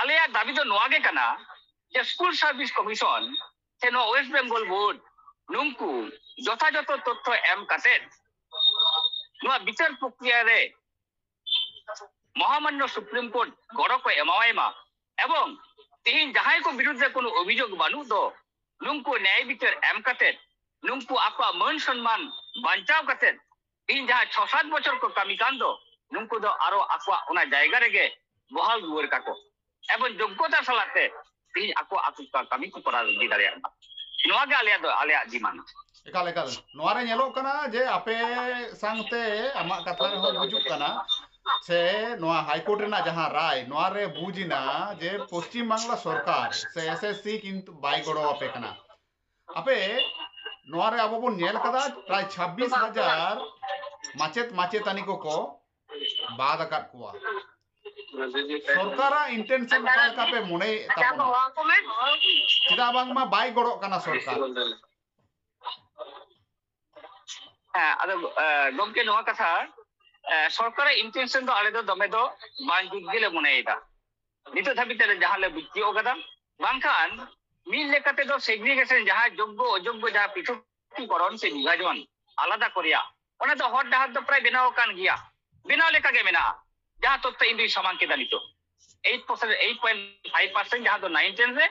ᱟᱞᱮᱭᱟᱜ ᱫᱟᱹᱵᱤ ᱫᱚ ᱱᱚᱣᱟ ᱜᱮ ᱠᱟᱱᱟ ᱡᱮ ᱥᱠᱩᱞ ᱥᱟᱨᱵᱷᱤᱥ ᱠᱚᱢᱤᱥᱚᱱ ᱥᱮ ᱱᱚᱣᱟ ᱳᱭᱮᱥᱴ ᱵᱮᱝᱜᱚᱞ ᱵᱳᱨᱰ ᱱᱩᱝᱠᱩ ᱡᱚᱛᱷᱟᱡᱚᱛᱷᱚ ᱛᱚᱛᱛᱷᱚ ᱮᱢ ᱠᱟᱛᱮ ᱱᱚᱣᱟ ᱵᱤᱪᱟᱹᱨ ᱯᱨᱚᱠᱨᱤᱭᱟ ᱨᱮ ᱢᱚᱦᱟᱢᱟᱱᱱᱚ ᱥᱩᱯᱨᱤᱢ ᱠᱳᱨᱴ ᱜᱚᱲᱚ ᱠᱚ ᱮᱢᱟᱣᱟᱭ ᱢᱟ ᱮᱵᱚᱝ ᱛᱮᱦᱮᱧ ᱡᱟᱦᱟᱸᱭ ᱠᱚ ᱵᱤᱨᱩᱫᱷ ᱨᱮ ᱠᱳᱱᱳ ᱚᱵᱷᱤᱡᱳᱜᱽ ᱵᱟᱹᱱᱩᱜ ᱫᱚ ᱱᱩᱝᱠᱩ ᱱᱮᱭᱟᱭ ᱵᱤᱪᱟᱹᱨ ᱮᱢ ᱠᱟᱛᱮ ᱱᱩᱝᱠᱩ ᱟᱠᱚᱣᱟᱜ ᱢᱟᱹᱱ ᱥᱚᱱᱢᱟᱱ ᱵᱟᱧᱪᱟᱣ ᱠᱟᱛᱮ ᱛᱮᱦᱮᱧ ᱡᱟᱦᱟᱸ ᱪᱷᱚ ᱥᱟᱛ ᱵᱚᱪᱷᱚᱨ ᱠᱚ ᱠᱟᱹᱢᱤ ᱠᱟᱱ ᱫᱚ ᱱᱩᱝᱠᱩ ᱫᱚ ᱟᱨᱚ ᱟᱠᱚᱣᱟᱜ ᱚᱱᱟ ᱡᱟᱭᱜᱟ ᱨᱮᱜᱮ ᱵᱚᱦᱟᱞ ᱨᱩᱣᱟᱹᱲ ᱠᱟᱠᱚ ᱮᱵᱚᱝ ᱡᱳᱜᱽᱜᱚᱛᱟ ᱥᱟᱞᱟᱜ ᱛᱮ ᱛᱮᱦᱮᱧ ᱟᱠᱚᱣᱟᱜ ᱟᱠᱚ ᱠᱟᱹᱢᱤ ᱠᱚ ᱠᱚᱨᱟᱣ ᱤᱫᱤ ᱫᱟᱲᱮᱭᱟᱜ ᱢᱟ᱾ ᱱᱚᱣᱟ ᱜᱮ ᱟᱞᱮᱭᱟᱜ ᱫᱚ ᱟᱞᱮᱭᱟᱜ ᱰᱤᱢᱟᱱᱰ᱾ ᱮᱠᱟᱞ ᱮᱠᱟᱞ᱾ ᱱᱚᱣᱟ ᱨᱮ ᱧᱮᱞᱚᱜ ᱠᱟᱱᱟ ᱡᱮ ᱟᱯᱮ ᱥᱟᱝᱛᱮ ᱟᱢᱟᱜ ᱠᱟᱛᱷᱟ ᱨᱮᱦᱚᱸ ᱵᱩᱡᱩᱜ ᱠᱟᱱᱟ ᱥᱮ ᱱᱚᱣᱟ ᱦᱟᱭᱠᱳᱨᱴ ᱨᱮᱱᱟᱜ ᱡᱟᱦᱟᱸ ᱨᱟᱭ, ᱱᱚᱣᱟ ᱨᱮ ᱵᱩᱡᱽ ᱮᱱᱟ ᱡᱮ ᱯᱚᱥᱪᱤᱢ ᱵᱟᱝᱞᱟ ᱥᱚᱨᱠᱟᱨ ᱥᱮ ᱮᱥ ᱮᱥ ᱥᱤ ᱠᱤᱱᱛᱩ ᱵᱟᱭ ᱜᱚᱲᱚ ᱟᱯᱮ ᱠᱟᱱᱟ᱾ ᱟᱯᱮ ᱱᱚᱣᱟ ᱨᱮ ᱟᱵᱚ ᱵᱚᱱ ᱧᱮᱞ ᱠᱟᱫᱟ ᱯᱨᱟᱭ ᱪᱷᱟᱵᱵᱤᱥ ᱦᱟᱡᱟᱨ ᱢᱟᱪᱮᱫ ᱢᱟᱪᱮᱛᱟᱹᱱᱤ ᱠᱚᱠᱚ ᱵᱟᱫ ᱟᱠᱟᱫ ᱠᱚᱣᱟ᱾ ᱥᱚᱨᱠᱟᱨᱟᱜ intention ᱚᱠᱟ ᱞᱮᱠᱟ ᱯᱮ ᱢᱚᱱᱮᱭᱮᱫ ᱛᱟᱵᱚᱱᱟ? ᱪᱮᱫᱟᱜ ᱵᱟᱝᱢᱟ ᱵᱟᱭ ᱜᱚᱲᱚᱜ ᱠᱟᱱᱟ ᱥᱚᱨᱠᱟᱨ᱾ ᱦᱮᱸ, ᱟᱫᱚ, ᱮ, ᱜᱚᱢᱠᱮ, ᱱᱚᱣᱟ ᱠᱟᱛᱷᱟ, ᱮ, ᱥᱚᱨᱠᱟᱨᱟᱜ intention ᱫᱚ ᱟᱞᱮ ᱫᱚ ᱫᱚᱢᱮ ᱫᱚ ᱵᱟᱝ ᱡᱩᱛ ᱜᱮᱞᱮ ᱢᱚᱱᱮᱭᱮᱫᱟ᱾ ᱱᱤᱛᱚᱜ ᱫᱷᱟᱹᱵᱤᱡ ᱛᱮ ᱡᱟᱦᱟᱸ ᱞᱮ ᱵᱩᱡᱽ ᱛᱤᱭᱳᱜ ᱠᱟᱫᱟ, ᱵᱟᱝᱠᱷᱟᱱ ᱢᱤᱫ ᱞᱮᱠᱟ ᱛᱮᱫᱚ segregation, ᱡᱟᱦᱟᱸ ᱡᱳᱜᱽᱜᱚ ᱚᱡᱳᱜᱽᱜᱚ, ᱡᱟᱦᱟᱸ ᱯᱨᱤᱛᱷᱚᱠᱤᱠᱚᱨᱚᱱ ᱥᱮ ᱵᱤᱵᱷᱟᱡᱚᱱ ᱟᱞᱟᱫᱟ ᱠᱚ ᱨᱮᱭᱟᱜ, ᱚᱱᱟ ᱫᱚ ᱦᱚᱨ ᱰᱟᱦᱟᱨ ᱫᱚ ᱯᱨᱟᱭ ᱵᱮᱱᱟᱣ ᱟᱠᱟᱱ ᱜᱮᱭᱟ, ᱵᱮᱱᱟᱣ ᱞᱮᱠᱟ ᱜᱮ ᱢᱮᱱᱟᱜᱼᱟ᱾ ᱡᱟᱦᱟᱸ ᱛᱚᱛᱛᱷᱚ ᱤᱧ ᱫᱩᱧ ᱥᱟᱢᱟᱝ ᱠᱮᱫᱟ ᱱᱤᱛᱚᱜ, eight percent, eight point five percent ᱡᱟᱦᱟᱸ ᱫᱚ nine ten ᱨᱮ,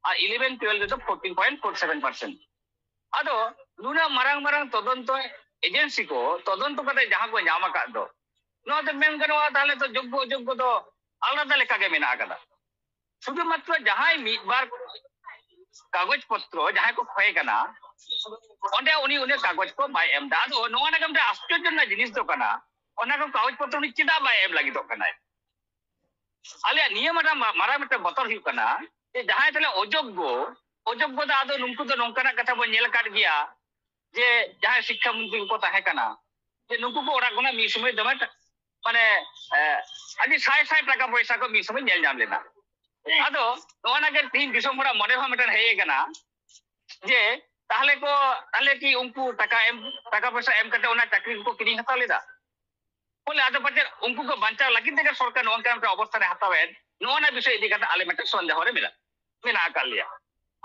ᱟᱨ eleven twelve ᱨᱮᱫᱚ fourteen point four seven percent᱾ ᱟᱫᱚ ᱱᱩᱱᱟᱹᱜ ᱢᱟᱨᱟᱝ ᱢᱟᱨᱟᱝ ᱛᱚᱫᱚᱱᱛᱚ agency ᱠᱚ ᱛᱚᱫᱚᱱᱛᱚ ᱠᱟᱛᱮ ᱡᱟᱦᱟᱸ ᱠᱚ ᱧᱟᱢ ᱟᱠᱟᱫ ᱫᱚ, ᱱᱚᱣᱟ ᱫᱚ ᱢᱮᱱ ᱜᱟᱱᱚᱜᱼᱟ ᱛᱟᱦᱚᱞᱮ ᱛᱚ ᱡᱳᱜᱽᱜᱚ ᱚᱡᱳᱜᱽᱜᱚ ᱫᱚ ᱟᱞᱟᱫᱟ ᱞᱮᱠᱟ ᱜᱮ ᱢᱮᱱᱟᱜ ᱟᱠᱟᱫᱟ᱾ ᱥᱩᱫᱷᱩ ᱢᱟᱛᱨᱚ ᱡᱟᱦᱟᱸᱭ ᱢᱤᱫ ᱵᱟᱨ ᱠᱟᱜᱚᱡᱽ ᱯᱚᱛᱨᱚ ᱡᱟᱦᱟᱸᱭ ᱠᱚ ᱠᱷᱚᱭ ᱠᱟᱱᱟ, ᱚᱸᱰᱮ ᱩᱱᱤ ᱩᱱᱤ ᱠᱟᱜᱚᱡᱽ ᱠᱚ ᱵᱟᱭ ᱮᱢ ᱮᱫᱟ᱾ ᱟᱫᱚ ᱱᱚᱣᱟ ᱨᱮᱱᱟᱜ ᱢᱤᱫᱴᱟᱝ ᱟᱥᱪᱚᱨᱡᱚ ᱨᱮᱱᱟᱜ ᱡᱤᱱᱤᱥ ᱫᱚ ᱠᱟᱱᱟ, ᱚᱱᱟ ᱠᱚ ᱠᱟᱜᱚᱡᱽ ᱯᱚᱛᱨᱚ ᱩᱱᱤ ᱪᱮᱫᱟᱜ ᱵᱟᱭ ᱮᱢ ᱞᱟᱹᱜᱤᱫᱚᱜ ᱠᱟᱱᱟᱭ? ᱟᱞᱮᱭᱟᱜ ᱱᱤᱭᱟᱹ ᱢᱟᱨᱟᱝ, ᱢᱟᱨᱟᱝ ᱢᱤᱫᱴᱟᱝ ᱵᱚᱛᱚᱨ ᱦᱩᱭᱩᱜ ᱠᱟᱱᱟ ᱡᱮ ᱡᱟᱦᱟᱸᱭ ᱛᱟᱦᱞᱮ ᱚᱡᱳᱜᱽᱜᱚ, ᱚᱡᱳᱜᱽᱜᱚ ᱫᱚ ᱟᱫᱚ ᱱᱩᱠᱩ ᱫᱚ ᱱᱚᱝᱠᱟᱱᱟᱜ ᱠᱟᱛᱷᱟ ᱵᱚᱱ ᱧᱮᱞ ᱟᱠᱟᱫ ᱜᱮᱭᱟ ᱡᱮ ᱡᱟᱦᱟᱸᱭ ᱥᱤᱠᱠᱷᱟ ᱢᱚᱱᱛᱨᱤ ᱠᱚᱠᱚ ᱛᱟᱦᱮᱸ ᱠᱟᱱᱟ, ᱡᱮ ᱱᱩᱠᱩ ᱠᱚ ᱚᱲᱟᱜ ᱠᱷᱚᱱᱟᱜ ᱢᱤᱫ ᱥᱚᱢᱚᱭ ᱫᱚᱢᱮ ᱴᱟ-, ᱢᱟᱱᱮ, ᱮ, ᱟᱹᱰᱤ ᱥᱟᱭ ᱥᱟᱭ ᱴᱟᱠᱟ ᱯᱚᱭᱥᱟ ᱠᱚ ᱢᱤᱫ ᱥᱚᱢᱚᱭ ᱧᱮᱞ ᱧᱟᱢ ᱞᱮᱱᱟ᱾ ᱟᱫᱚ ᱱᱚᱜᱼᱚ ᱱᱟ ᱜᱮ ᱛᱤᱦᱤᱧ ᱫᱤᱥᱚᱢ ᱦᱚᱲᱟᱜ ᱢᱚᱱᱮ ᱨᱮᱦᱚᱸ ᱢᱤᱫᱴᱮᱱ ᱦᱮᱡ ᱟᱠᱟᱱᱟ ᱡᱮ ᱛᱟᱦᱞᱮ ᱠᱚ, ᱛᱟᱦᱞᱮ ᱠᱤ ᱩᱱᱠᱩ ᱴᱟᱠᱟ ᱮᱢ, ᱴᱟᱠᱟ ᱯᱚᱭᱥᱟ ᱮᱢ ᱠᱟᱛᱮ ᱚᱱᱟ ᱪᱟᱹᱠᱨᱤ ᱠᱚᱠᱚ ᱠᱤᱨᱤᱧ ᱦᱟᱛᱟᱣ ᱞᱮᱫᱟ? ᱵᱚᱞᱮ ᱟᱫᱚ ᱯᱟᱪᱮᱫ ᱩᱱᱠᱩ ᱠᱚ ᱵᱟᱧᱪᱟᱣ ᱞᱟᱹᱜᱤᱫ ᱛᱮᱜᱮ ᱥᱚᱨᱠᱟᱨ ᱱᱚᱜᱼᱚ ᱱᱚᱝᱠᱟᱱ ᱢᱤᱫᱴᱟᱝ ᱚᱵᱚᱥᱛᱷᱟ ᱨᱮ ᱦᱟᱛᱟᱣᱮᱫ, ᱱᱚᱜᱼᱚ ᱱᱟ ᱵᱤᱥᱚᱭ ᱤᱫᱤ ᱠᱟᱛᱮ ᱟᱞᱮ ᱢᱤᱫᱴᱟᱝ ᱥᱚᱱᱫᱮᱦᱚ ᱨᱮ ᱢᱮᱱᱟᱜ, ᱢᱮᱱᱟᱜ ᱟᱠᱟᱫ ᱞᱮᱭᱟ᱾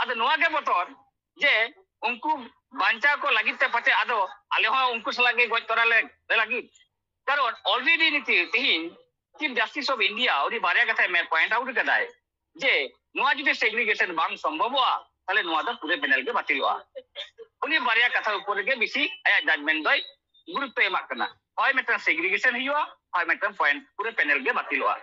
ᱟᱫᱚ ᱱᱚᱣᱟ ᱜᱮ ᱵᱚᱛᱚᱨ ᱡᱮ ᱩᱱᱠᱩ ᱵᱟᱧᱪᱟᱣ ᱠᱚ ᱞᱟᱹᱜᱤᱫ ᱛᱮ ᱯᱟᱪᱮᱫ ᱟᱫᱚ ᱟᱞᱮ ᱦᱚᱸ ᱩᱱᱠᱩ ᱥᱟᱞᱟᱜ ᱜᱮ ᱜᱚᱡ ᱛᱚᱨᱟ ᱞᱮ, ᱞᱮ ᱞᱟᱹᱜᱤᱫ᱾ ᱠᱟᱨᱚᱱ already ᱱᱤᱛᱤ-, ᱛᱤᱦᱤᱧ Chief Justice of India ᱩᱱᱤ ᱵᱟᱨᱭᱟ ᱠᱟᱛᱷᱟᱭ ᱢᱮ-, point out ᱠᱟᱫᱟᱭ ᱡᱮ ᱱᱚᱣᱟ ᱡᱩᱫᱤ segregation ᱵᱟᱝ ᱥᱚᱢᱵᱷᱚᱵᱚᱜᱼᱟ, ᱛᱟᱦᱞᱮ ᱱᱚᱣᱟ ᱫᱚ ᱯᱩᱨᱟᱹ panel ᱜᱮ ᱵᱟᱹᱛᱤᱞᱚᱜᱼᱟ᱾ ᱩᱱᱤ ᱵᱟᱨᱭᱟ ᱠᱟᱛᱷᱟ ᱩᱯᱚᱨ ᱨᱮᱜᱮ ᱵᱮᱥᱤ ᱟᱭᱟᱜ judgment ᱫᱚᱭ ᱜᱩᱨᱩᱛᱛᱚ ᱮᱢᱟᱜ ᱠᱟᱱᱟ, ᱦᱚᱭ ᱢᱤᱫᱴᱟᱝ segregation ᱦᱩᱭᱩᱜᱼᱟ, ᱦᱚᱭ ᱢᱤᱫᱴᱟᱝ point ᱯᱩᱨᱟᱹ panel ᱜᱮ ᱵᱟᱹᱛᱤᱞᱚᱜᱼᱟ᱾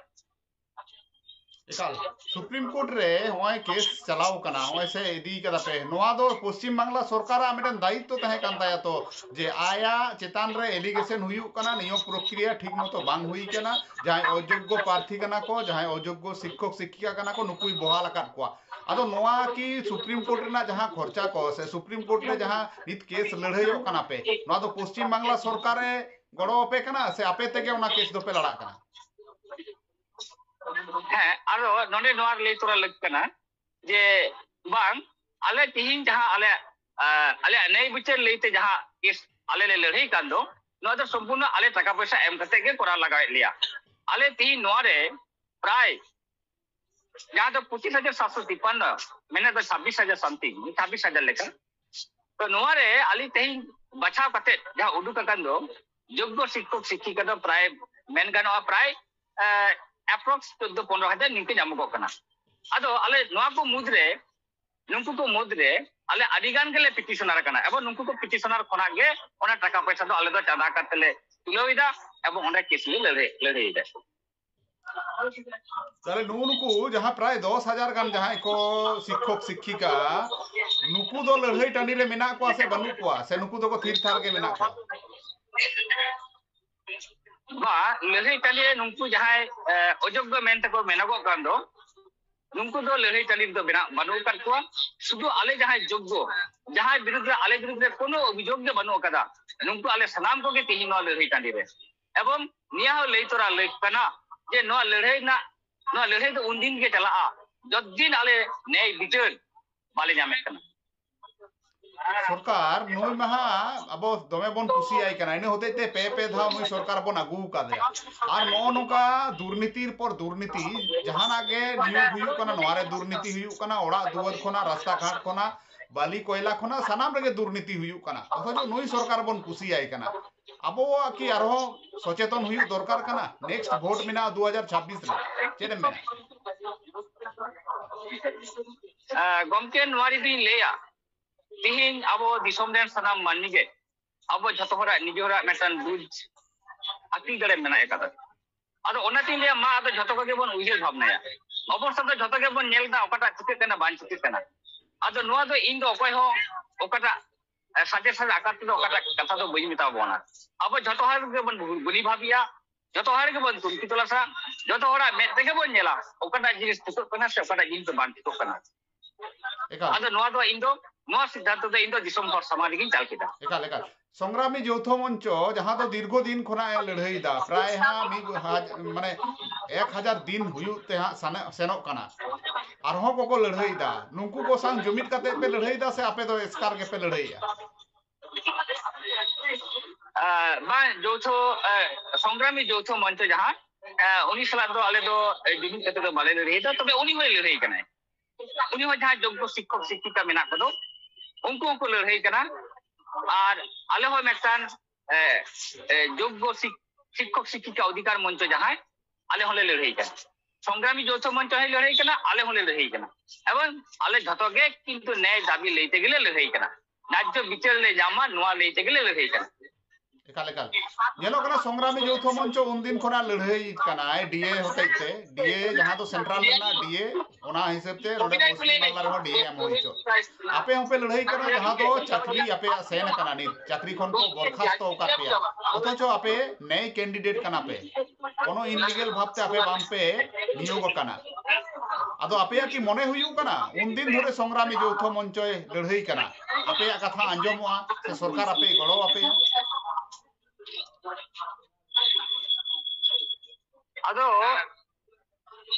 ᱮᱠᱟᱞ, Supreme Court ᱨᱮ ᱱᱚᱜᱼᱚᱭ case ᱪᱟᱞᱟᱣ ᱠᱟᱱᱟ, ᱱᱚᱜᱼᱚᱭ ᱥᱮ ᱤᱫᱤ ᱠᱟᱫᱟ ᱯᱮ, ᱱᱚᱣᱟ ᱫᱚ ᱯᱚᱥᱪᱤᱢ ᱵᱟᱝᱞᱟ ᱥᱚᱨᱠᱟᱨᱟᱜ ᱢᱤᱫᱴᱮᱱ ᱫᱟᱭᱤᱛᱛᱚ ᱛᱟᱦᱮᱸ ᱠᱟᱱ ᱛᱟᱭᱟ ᱛᱚ, ᱡᱮ ᱟᱭᱟᱜ ᱪᱮᱛᱟᱱ ᱨᱮ allegation ᱦᱩᱭᱩᱜ ᱠᱟᱱᱟ, ᱱᱤᱭᱚᱢ ᱯᱨᱚᱠᱨᱤᱭᱟ ᱴᱷᱤᱠ ᱢᱚᱛᱚ ᱵᱟᱝ ᱦᱩᱭ ᱠᱟᱱᱟ, ᱡᱟᱦᱟᱸᱭ ᱚᱡᱳᱜᱽᱜᱚ ᱯᱨᱟᱨᱛᱷᱤ ᱠᱟᱱᱟ ᱠᱚ, ᱡᱟᱦᱟᱸᱭ ᱚᱡᱳᱜᱽᱜᱚ ᱥᱤᱠᱠᱷᱚᱠ ᱥᱤᱠᱠᱷᱤᱠᱟ ᱠᱟᱱᱟ ᱠᱚ, ᱱᱩᱠᱩᱭ ᱵᱚᱦᱟᱞ ᱟᱠᱟᱫ ᱠᱚᱣᱟ᱾ ᱟᱫᱚ ᱱᱚᱣᱟ ᱠᱤ Supreme Court ᱨᱮᱱᱟᱜ ᱡᱟᱦᱟᱸ ᱠᱷᱚᱨᱪᱟ ᱠᱚ ᱥᱮ Supreme Court ᱨᱮ ᱡᱟᱦᱟᱸ ᱱᱤᱛ case ᱞᱟᱹᱲᱦᱟᱹᱭᱚᱜ ᱠᱟᱱᱟ ᱯᱮ, ᱱᱚᱣᱟ ᱫᱚ ᱯᱚᱥᱪᱤᱢ ᱵᱟᱝᱞᱟ ᱥᱚᱨᱠᱟᱨᱮ ᱜᱚᱲᱚ ᱟᱯᱮ ᱠᱟᱱᱟ ᱥᱮ ᱟᱯᱮ ᱛᱮᱜᱮ ᱚᱱᱟ case ᱫᱚᱯᱮ ᱞᱟᱲᱟᱜ ᱠᱟᱱᱟ? ᱦᱮᱸ, ᱟᱨᱚ ᱱᱚᱰᱮ ᱱᱚᱣᱟ ᱞᱟᱹᱭ ᱛᱚᱨᱟ ᱞᱟᱹᱠ ᱠᱟᱱᱟ ᱡᱮ ᱵᱟᱝ, ᱟᱞᱮ ᱛᱤᱦᱤᱧ ᱡᱟᱦᱟᱸ ᱟᱞᱮ, ᱟᱸ, ᱟᱞᱮᱭᱟᱜ ᱱᱮᱭ ᱵᱤᱪᱟᱹᱨ ᱞᱟᱹᱭᱛᱮ ᱡᱟᱦᱟᱸ ᱠᱮᱥ ᱟᱞᱮ ᱞᱮ ᱞᱟᱹᱲᱦᱟᱹᱭ ᱠᱟᱱ ᱫᱚ, ᱱᱚᱣᱟ ᱫᱚ ᱥᱚᱢᱯᱩᱨᱱᱚ ᱟᱞᱮ ᱴᱟᱠᱟ ᱯᱚᱭᱥᱟ ᱮᱢ ᱠᱟᱛᱮ ᱜᱮ ᱠᱚᱨᱟᱣ ᱞᱟᱜᱟᱣᱮᱫ ᱞᱮᱭᱟ᱾ ᱟᱞᱮ ᱛᱤᱦᱤᱧ ᱱᱚᱣᱟ ᱨᱮ ᱯᱨᱟᱭ, ᱡᱟᱦᱟᱸ ᱫᱚ ᱯᱚᱸᱪᱤᱥ ᱦᱟᱡᱟᱨ ᱥᱟᱛᱥᱚ ᱛᱤᱯᱟᱱᱱᱚ, ᱢᱮᱱᱮᱫ ᱫᱚ ᱪᱷᱟᱵᱵᱤᱥ ᱦᱟᱡᱟᱨ something, ᱪᱷᱟᱵᱵᱤᱥ ᱦᱟᱡᱟᱨ ᱞᱮᱠᱟ᱾ ᱛᱚ ᱱᱚᱣᱟ ᱨᱮ ᱟᱹᱞᱤᱧ ᱛᱮᱦᱮᱧ ᱵᱟᱪᱷᱟᱣ ᱠᱟᱛᱮ ᱡᱟᱦᱟᱸ ᱩᱰᱩᱠ ᱟᱠᱟᱱ ᱫᱚ, ᱡᱳᱜᱽᱜᱚ ᱥᱤᱠᱠᱷᱚᱠ ᱥᱤᱠᱠᱷᱤᱠᱟ ᱫᱚ ᱯᱨᱟᱭ ᱢᱮᱱ ᱜᱟᱱᱚᱜᱼᱟ ᱯᱨᱟᱭ, ᱮ, approx ᱪᱳᱫᱽᱫᱚ ᱯᱚᱱᱨᱚ ᱦᱟᱡᱟᱨ ᱱᱤᱝᱠᱟᱹ ᱧᱟᱢᱚᱜᱚᱜ ᱠᱟᱱᱟ᱾ ᱟᱫᱚ ᱟᱞᱮ ᱱᱚᱣᱟ ᱠᱚ ᱢᱩᱫᱽᱨᱮ, ᱱᱩᱠᱩ ᱠᱚ ᱢᱩᱫᱽᱨᱮ ᱟᱞᱮ ᱟᱹᱰᱤ ᱜᱟᱱ ᱜᱮᱞᱮ petitioner ᱟᱠᱟᱱᱟ, ᱮᱵᱚᱝ ᱱᱩᱠᱩ ᱠᱚ petitioner ᱠᱷᱚᱱᱟᱜ ᱜᱮ ᱚᱱᱟ ᱴᱟᱠᱟ ᱯᱚᱭᱥᱟ ᱫᱚ ᱟᱞᱮ ᱫᱚ ᱪᱟᱸᱫᱟ ᱟᱠᱟᱨ ᱛᱮᱞᱮ ᱛᱩᱞᱟᱹᱣ ᱮᱫᱟ ᱮᱵᱚᱝ ᱚᱸᱰᱮ ᱠᱮᱥ ᱞᱮ ᱞᱟᱹᱲᱦᱟᱹᱭ, ᱞᱟᱹᱲᱦᱟᱹᱭ ᱮᱫᱟ᱾ ᱛᱟᱦᱞᱮ ᱱᱩᱜᱼᱩ ᱱᱩᱠᱩ ᱡᱟᱦᱟᱸ ᱯᱨᱟᱭ ᱫᱚᱥ ᱦᱟᱡᱟᱨ ᱜᱟᱱ ᱡᱟᱦᱟᱸᱭ ᱠᱚ ᱥᱤᱠᱠᱷᱚᱠ ᱥᱤᱠᱠᱷᱤᱠᱟ, ᱱᱩᱠᱩ ᱫᱚ ᱞᱟᱹᱲᱦᱟᱹᱭ ᱴᱟᱺᱰᱤ ᱨᱮ ᱢᱮᱱᱟᱜ ᱠᱚᱣᱟ ᱥᱮ ᱵᱟᱹᱱᱩᱜ ᱠᱚᱣᱟ, ᱥᱮ ᱱᱩᱠᱩ ᱫᱚᱠᱚ ᱛᱷᱤᱨ ᱛᱷᱟᱨ ᱜᱮ ᱢᱮᱱᱟᱜ ᱠᱚᱣᱟ? ᱵᱟ, ᱞᱟᱹᱲᱦᱟᱹᱭ ᱴᱟᱺᱰᱤ ᱨᱮ ᱱᱩᱠᱩ ᱡᱟᱦᱟᱸᱭ, ᱮ, ᱚᱡᱳᱜᱽᱜᱚ ᱢᱮᱱᱛᱮᱠᱚ ᱢᱮᱱᱚᱜᱚᱜ ᱠᱟᱱ ᱫᱚ, ᱱᱩᱠᱩ ᱫᱚ ᱞᱟᱹᱲᱦᱟᱹᱭ ᱴᱟᱺᱰᱤ ᱨᱮᱫᱚ ᱵᱮᱱᱟᱜ, ᱵᱟᱹᱱᱩᱜ ᱟᱠᱟᱫ ᱠᱚᱣᱟ᱾ ᱥᱩᱫᱷᱩ ᱟᱞᱮ ᱡᱟᱦᱟᱸᱭ ᱡᱳᱜᱽᱜᱚ, ᱡᱟᱦᱟᱸᱭ ᱵᱤᱨᱩᱫᱽ ᱨᱮ, ᱟᱞᱮ ᱵᱤᱨᱩᱫᱽ ᱨᱮ ᱠᱳᱱᱳ ᱚᱵᱷᱤᱡᱳᱜᱽ ᱜᱮ ᱵᱟᱹᱱᱩᱜ ᱟᱠᱟᱫᱟ, ᱱᱩᱠᱩ ᱟᱞᱮ ᱥᱟᱱᱟᱢ ᱠᱚᱜᱮ ᱛᱮᱦᱮᱧ ᱱᱚᱣᱟ ᱞᱟᱹᱲᱦᱟᱹᱭ ᱴᱟᱺᱰᱤ ᱨᱮ᱾ ᱮᱵᱚᱝ ᱱᱤᱭᱟᱹ ᱦᱚᱸ ᱞᱟᱹᱭ ᱛᱚᱨᱟ ᱞᱟᱹᱠ ᱠᱟᱱᱟ ᱡᱮ ᱱᱚᱣᱟ ᱞᱟᱹᱲᱦᱟᱹᱭ ᱨᱮᱱᱟᱜ, ᱱᱚᱣᱟ ᱞᱟᱹᱲᱦᱟᱹᱭ ᱫᱚ ᱩᱱᱫᱤᱱ ᱜᱮ ᱪᱟᱞᱟᱜᱼᱟ, ᱡᱚᱛᱫᱤᱱ ᱟᱞᱮ ᱱᱮᱭ ᱵᱤᱪᱟᱹᱨ ᱵᱟᱞᱮ ᱧᱟᱢᱮᱫ ᱠᱟᱱᱟ᱾ ᱥᱚᱨᱠᱟᱨ ᱱᱩᱭ ᱢᱟ ᱦᱟᱸᱜ ᱟᱵᱚ ᱫᱚᱢᱮ ᱵᱚᱱ ᱠᱩᱥᱤᱭᱟᱭ ᱠᱟᱱᱟ, ᱤᱱᱟᱹ ᱦᱚᱛᱮᱡ ᱛᱮ ᱯᱮ ᱯᱮ ᱫᱷᱟᱣ ᱱᱩᱭ ᱥᱚᱨᱠᱟᱨ ᱵᱚᱱ ᱟᱹᱜᱩ ᱟᱠᱟᱫᱮᱭᱟ᱾ ᱟᱨ ᱱᱚᱜᱼᱚ ᱱᱚᱝᱠᱟ ᱫᱩᱨᱱᱤᱛᱤᱨ ᱯᱚᱨ ᱫᱩᱨᱱᱤᱛᱤ, ᱡᱟᱦᱟᱱᱟᱜ ᱜᱮ ᱱᱤᱭᱳᱜᱽ ᱦᱩᱭᱩᱜ ᱠᱟᱱᱟ, ᱱᱚᱣᱟ ᱨᱮ ᱫᱩᱨᱱᱤᱛᱤ ᱦᱩᱭᱩᱜ ᱠᱟᱱᱟ, ᱚᱲᱟᱜ ᱫᱩᱣᱟᱹᱨ ᱠᱷᱚᱱᱟᱜ, ᱨᱟᱥᱛᱟ ᱜᱷᱟᱴ ᱠᱷᱚᱱᱟᱜ, ᱵᱟᱹᱞᱤ ᱠᱚᱭᱞᱟ ᱠᱷᱚᱱᱟᱜ, ᱥᱟᱱᱟᱢ ᱨᱮᱜᱮ ᱫᱩᱨᱱᱤᱛᱤ ᱦᱩᱭᱩᱜ ᱠᱟᱱᱟ᱾ ᱚᱛᱷᱚᱪᱚ ᱱᱩᱭ ᱥᱚᱨᱠᱟᱨ ᱵᱚᱱ ᱠᱩᱥᱤᱭᱟᱭ ᱠᱟᱱᱟ᱾ ᱟᱵᱚᱣᱟᱜ ᱠᱤ ᱟᱨᱦᱚᱸ ᱥᱚᱪᱮᱛᱚᱱ ᱦᱩᱭᱩᱜ ᱫᱚᱨᱠᱟᱨ ᱠᱟᱱᱟ? Next vote ᱢᱮᱱᱟᱜᱼᱟ ᱫᱩ ᱦᱟᱡᱟᱨ ᱪᱷᱟᱵᱵᱤᱥ ᱨᱮ, ᱪᱮᱫ ᱮᱢ ᱢᱮᱱᱟ? ᱟᱸ, ᱜᱚᱢᱠᱮ, ᱱᱚᱣᱟ ᱡᱩᱫᱤᱧ ᱞᱟᱹᱭᱟ, ᱛᱤᱦᱤᱧ ᱟᱵᱚ ᱫᱤᱥᱚᱢ ᱨᱮᱱ ᱥᱟᱱᱟᱢ ᱢᱟᱹᱱᱢᱤ ᱜᱮ ᱟᱵᱚ ᱡᱷᱚᱛᱚ ᱦᱚᱲᱟᱜ ᱱᱤᱡᱮ ᱦᱚᱲᱟᱜ ᱢᱤᱫᱴᱟᱝ ᱵᱩᱡᱽ, ᱟᱹᱠᱤᱞ ᱫᱟᱲᱮ ᱢᱮᱱᱟᱜ ᱟᱠᱟᱫᱟ᱾ ᱟᱫᱚ ᱚᱱᱟᱛᱤᱧ ᱞᱟᱹᱭᱟ, ᱢᱟ ᱟᱫᱚ ᱡᱷᱚᱛᱚ ᱠᱚᱜᱮ ᱵᱚᱱ ᱩᱭᱦᱟᱹᱨ ᱵᱷᱟᱵᱽᱱᱟᱭᱟ᱾ ᱚᱵᱚᱥᱛᱟ ᱫᱚ ᱡᱷᱚᱛᱚ ᱜᱮᱵᱚᱱ ᱧᱮᱞ ᱮᱫᱟ, ᱚᱠᱟᱴᱟᱜ ᱪᱤᱠᱟᱹᱜ ᱠᱟᱱᱟ ᱵᱟᱝ ᱪᱤᱠᱟᱹᱜ ᱠᱟᱱᱟ᱾ ᱟᱫᱚ ᱱᱚᱣᱟ ᱫᱚ ᱤᱧ ᱫᱚ ᱚᱠᱚᱭ ᱦᱚᱸ ᱚᱠᱟᱴᱟᱜ, ᱮ, suggestion ᱟᱠᱟᱨ ᱛᱮᱫᱚ ᱚᱠᱟᱴᱟᱜ ᱠᱟᱛᱷᱟ ᱫᱚ ᱵᱟᱹᱧ ᱢᱮᱛᱟ ᱵᱚᱱᱟ᱾ ᱟᱵᱚ ᱡᱷᱚᱛᱚ ᱦᱚᱲ ᱜᱮᱵᱚᱱ ᱜᱩᱱᱤ ᱵᱷᱟᱵᱤᱭᱟ, ᱡᱷᱚᱛᱚ ᱦᱚᱲ ᱜᱮᱵᱚᱱ ᱛᱩᱱᱠᱷᱤ ᱛᱚᱞᱟᱥᱟ, ᱡᱷᱚᱛᱚ ᱦᱚᱲᱟᱜ ᱢᱮᱫ ᱛᱮᱜᱮ ᱵᱚᱱ ᱧᱮᱞᱟ ᱚᱠᱟᱴᱟᱜ ᱡᱤᱱᱤᱥ ᱴᱷᱤᱠᱚᱜ ᱠᱟᱱᱟ ᱥᱮ ᱚᱠᱟᱴᱟᱜ ᱡᱤᱱᱤᱥ ᱫᱚ ᱵᱟᱝ ᱴᱷᱤᱠᱚᱜ ᱠᱟᱱᱟ᱾ ᱮᱠᱟᱞ᱾ ᱟᱫᱚ ᱱᱚᱣᱟ ᱫᱚ ᱤᱧ ᱫᱚ ᱱᱚᱣᱟ ᱥᱤᱫᱽᱫᱷᱟᱱᱛᱚ ᱫᱚ ᱤᱧ ᱫᱚ ᱫᱤᱥᱚᱢ ᱦᱚᱲ ᱥᱟᱢᱟᱝ ᱨᱮᱜᱤᱧ ᱪᱟᱞ ᱠᱮᱫᱟ᱾ ᱮᱠᱟᱞ ᱮᱠᱟᱞ᱾ ᱥᱚᱝᱜᱨᱟᱢᱤ ᱡᱳᱣᱛᱷᱚ ᱢᱚᱧᱪᱚ ᱡᱟᱦᱟᱸ ᱫᱚ ᱫᱤᱨᱜᱷᱚ ᱫᱤᱱ ᱠᱷᱚᱱᱟᱜ ᱮ ᱞᱟᱹᱲᱦᱟᱹᱭ ᱮᱫᱟ, ᱯᱨᱟᱭ ᱦᱟᱸᱜ ᱢᱤᱫ ᱦᱟᱡ- ᱢᱟᱱᱮ ᱮᱠ ᱦᱟᱡᱟᱨ ᱫᱤᱱ ᱦᱩᱭᱩᱜ ᱛᱮ ᱦᱟᱸᱜ ᱥᱟᱱᱮ- ᱥᱮᱱᱚᱜ ᱠᱟᱱᱟ, ᱟᱨᱦᱚᱸ ᱠᱚᱠᱚ ᱞᱟᱹᱲᱦᱟᱹᱭ ᱮᱫᱟ, ᱱᱩᱠᱩ ᱠᱚ ᱥᱟᱶ ᱡᱩᱢᱤᱫ ᱠᱟᱛᱮ ᱯᱮ ᱞᱟᱹᱲᱦᱟᱹᱭ ᱮᱫᱟ ᱥᱮ ᱟᱯᱮ ᱫᱚ ᱮᱥᱠᱟᱨ ᱜᱮᱯᱮ ᱞᱟᱹᱲᱦᱟᱹᱭᱮᱫᱼᱟ? ᱟᱨ ᱵᱟᱝ, ᱡᱳᱣᱛᱷᱚ, ᱮ, ᱥᱚᱝᱜᱨᱟᱢᱤ ᱡᱳᱣᱛᱷᱚ ᱢᱚᱧᱪᱚ ᱡᱟᱦᱟᱸ, ᱮ, ᱩᱱᱤ ᱥᱟᱞᱟᱜ ᱫᱚ ᱟᱞᱮ ᱫᱚ, ᱮ, ᱡᱩᱢᱤᱫ ᱠᱟᱛᱮ ᱫᱚ ᱵᱟᱞᱮ ᱞᱟᱹᱲᱦᱟᱹᱭ ᱮᱫᱟ, ᱛᱚᱵᱮ ᱩᱱᱤ ᱦᱚᱸᱭ ᱞᱟᱹᱲᱦᱟᱹᱭ ᱠᱟᱱᱟᱭ᱾ ᱩᱱᱤ ᱦᱚᱸ ᱡᱟᱦᱟᱸ ᱡᱳᱜᱽᱜᱚ ᱥᱤᱠᱠᱷᱚᱠ ᱥᱤᱠᱠᱷᱤᱠᱟ ᱢᱮᱱᱟᱜ ᱠᱚᱫᱚ, ᱩᱱᱠᱩ ᱦᱚᱸᱠᱚ ᱞᱟᱹᱲᱦᱟᱹᱭ ᱠᱟᱱᱟ᱾ ᱟᱨ ᱟᱞᱮ ᱦᱚᱸ ᱢᱤᱫᱴᱟᱝ, ᱮ, ᱮ, ᱡᱳᱜᱽᱜᱚ ᱥᱤᱠ- ᱥᱤᱠᱠᱷᱚᱠ ᱥᱤᱠᱠᱷᱤᱠᱟ ᱚᱫᱷᱤᱠᱟᱨ ᱢᱚᱧᱪᱚ ᱡᱟᱦᱟᱸᱭ, ᱟᱞᱮ ᱦᱚᱸᱞᱮ ᱞᱟᱹᱲᱦᱟᱹᱭ ᱠᱟᱱᱟ᱾ ᱥᱚᱝᱜᱨᱟᱢᱤ ᱡᱳᱣᱛᱷᱚ ᱢᱚᱧᱪᱚ ᱦᱚᱸᱭ ᱞᱟᱹᱲᱦᱟᱹᱭ ᱠᱟᱱᱟ, ᱟᱞᱮ ᱦᱚᱸᱞᱮ ᱞᱟᱹᱲᱦᱟᱹᱭ ᱠᱟᱱᱟ᱾ ᱮᱵᱚᱝ ᱟᱞᱮ ᱡᱷᱚᱛᱚ ᱜᱮ ᱠᱤᱱᱛᱩ ᱱᱮᱭ ᱫᱟᱵᱤ ᱞᱟᱹᱭ ᱛᱮᱜᱮᱞᱮ ᱞᱟᱹᱲᱦᱟᱹᱭ ᱠᱟᱱᱟ, ᱱᱟᱡᱽᱡᱚ ᱵᱤᱪᱟᱹᱨ ᱞᱮ ᱧᱟᱢᱟ, ᱱᱚᱣᱟ ᱞᱟᱹᱭ ᱛᱮᱜᱮᱞᱮ ᱞᱟᱹᱲᱦᱟᱹᱭ ᱠᱟᱱᱟ᱾ ᱮᱠᱟᱞ ᱮᱠᱟᱞ᱾ ᱧᱮᱞᱚᱜ ᱠᱟᱱᱟ ᱥᱚᱝᱜᱨᱟᱢᱤ ᱡᱳᱣᱛᱷᱚ ᱢᱚᱧᱪᱚ ᱩᱱᱫᱤᱱ ᱠᱷᱚᱱᱟᱜ ᱞᱟᱹᱲᱦᱟᱹᱭ ᱠᱟᱱᱟᱭ ᱰᱤ ᱮ ᱦᱚᱛᱮᱡ ᱛᱮ, ᱰᱤ ᱮ ᱡᱟᱦᱟᱸ ᱫᱚ ᱥᱮᱱᱴᱨᱟᱞ ᱨᱮᱱᱟᱜ ᱰᱤ ᱮ, ᱚᱱᱟ ᱦᱤᱥᱟᱹᱵ ᱛᱮ ᱱᱚᱰᱮ ᱯᱚᱥᱪᱤᱢ ᱵᱟᱝᱞᱟ ᱨᱮᱦᱚᱸ ᱰᱤ ᱮ ᱮᱢ ᱦᱩᱭ ᱦᱚᱪᱚ᱾ ᱟᱯᱮ ᱦᱚᱸᱯᱮ ᱞᱟᱹᱲᱦᱟᱹᱭ ᱠᱟᱱᱟ, ᱡᱟᱦᱟᱸ ᱫᱚ ᱪᱟᱹᱠᱨᱤ ᱟᱯᱮᱭᱟᱜ ᱥᱮᱱ ᱟᱠᱟᱱᱟ, ᱱᱤᱛ ᱪᱟᱹᱠᱨᱤ ᱠᱷᱚᱱ ᱠᱚ ᱵᱚᱨᱠᱷᱟᱥᱛᱚ ᱟᱠᱟᱫ ᱯᱮᱭᱟ, ᱚᱛᱷᱚᱪᱚ ᱟᱯᱮ ᱱᱮᱭ ᱠᱮᱱᱰᱤᱰᱮᱴ ᱠᱟᱱᱟ ᱯᱮ, ᱠᱳᱱᱳ ᱤᱱᱞᱤᱜᱟᱞ ᱵᱷᱟᱵ ᱛᱮ ᱟᱯᱮ ᱵᱟᱝ ᱯᱮ ᱱᱤᱭᱳᱜ ᱟᱠᱟᱱᱟ᱾ ᱟᱫᱚ ᱟᱯᱮᱭᱟᱜ ᱠᱤ ᱢᱚᱱᱮ ᱦᱩᱭᱩᱜ ᱠᱟᱱᱟ ᱩᱱᱫᱤᱱ ᱫᱷᱚᱨᱮ ᱥᱚᱝᱜᱨᱟᱢᱤ ᱡᱳᱣᱛᱷᱚ ᱢᱚᱧᱪᱚᱭ ᱞᱟᱹᱲᱦᱟᱹᱭ ᱠᱟᱱᱟ, ᱟᱯᱮᱭᱟᱜ ᱠᱟᱛᱷᱟ ᱟᱸᱡᱚᱢᱚᱜᱼᱟ ᱥᱮ ᱥᱚᱨᱠᱟᱨ ᱟᱯᱮᱭ ᱜᱚᱲᱚ ᱟᱯᱮᱭᱟ? ᱟᱫᱚ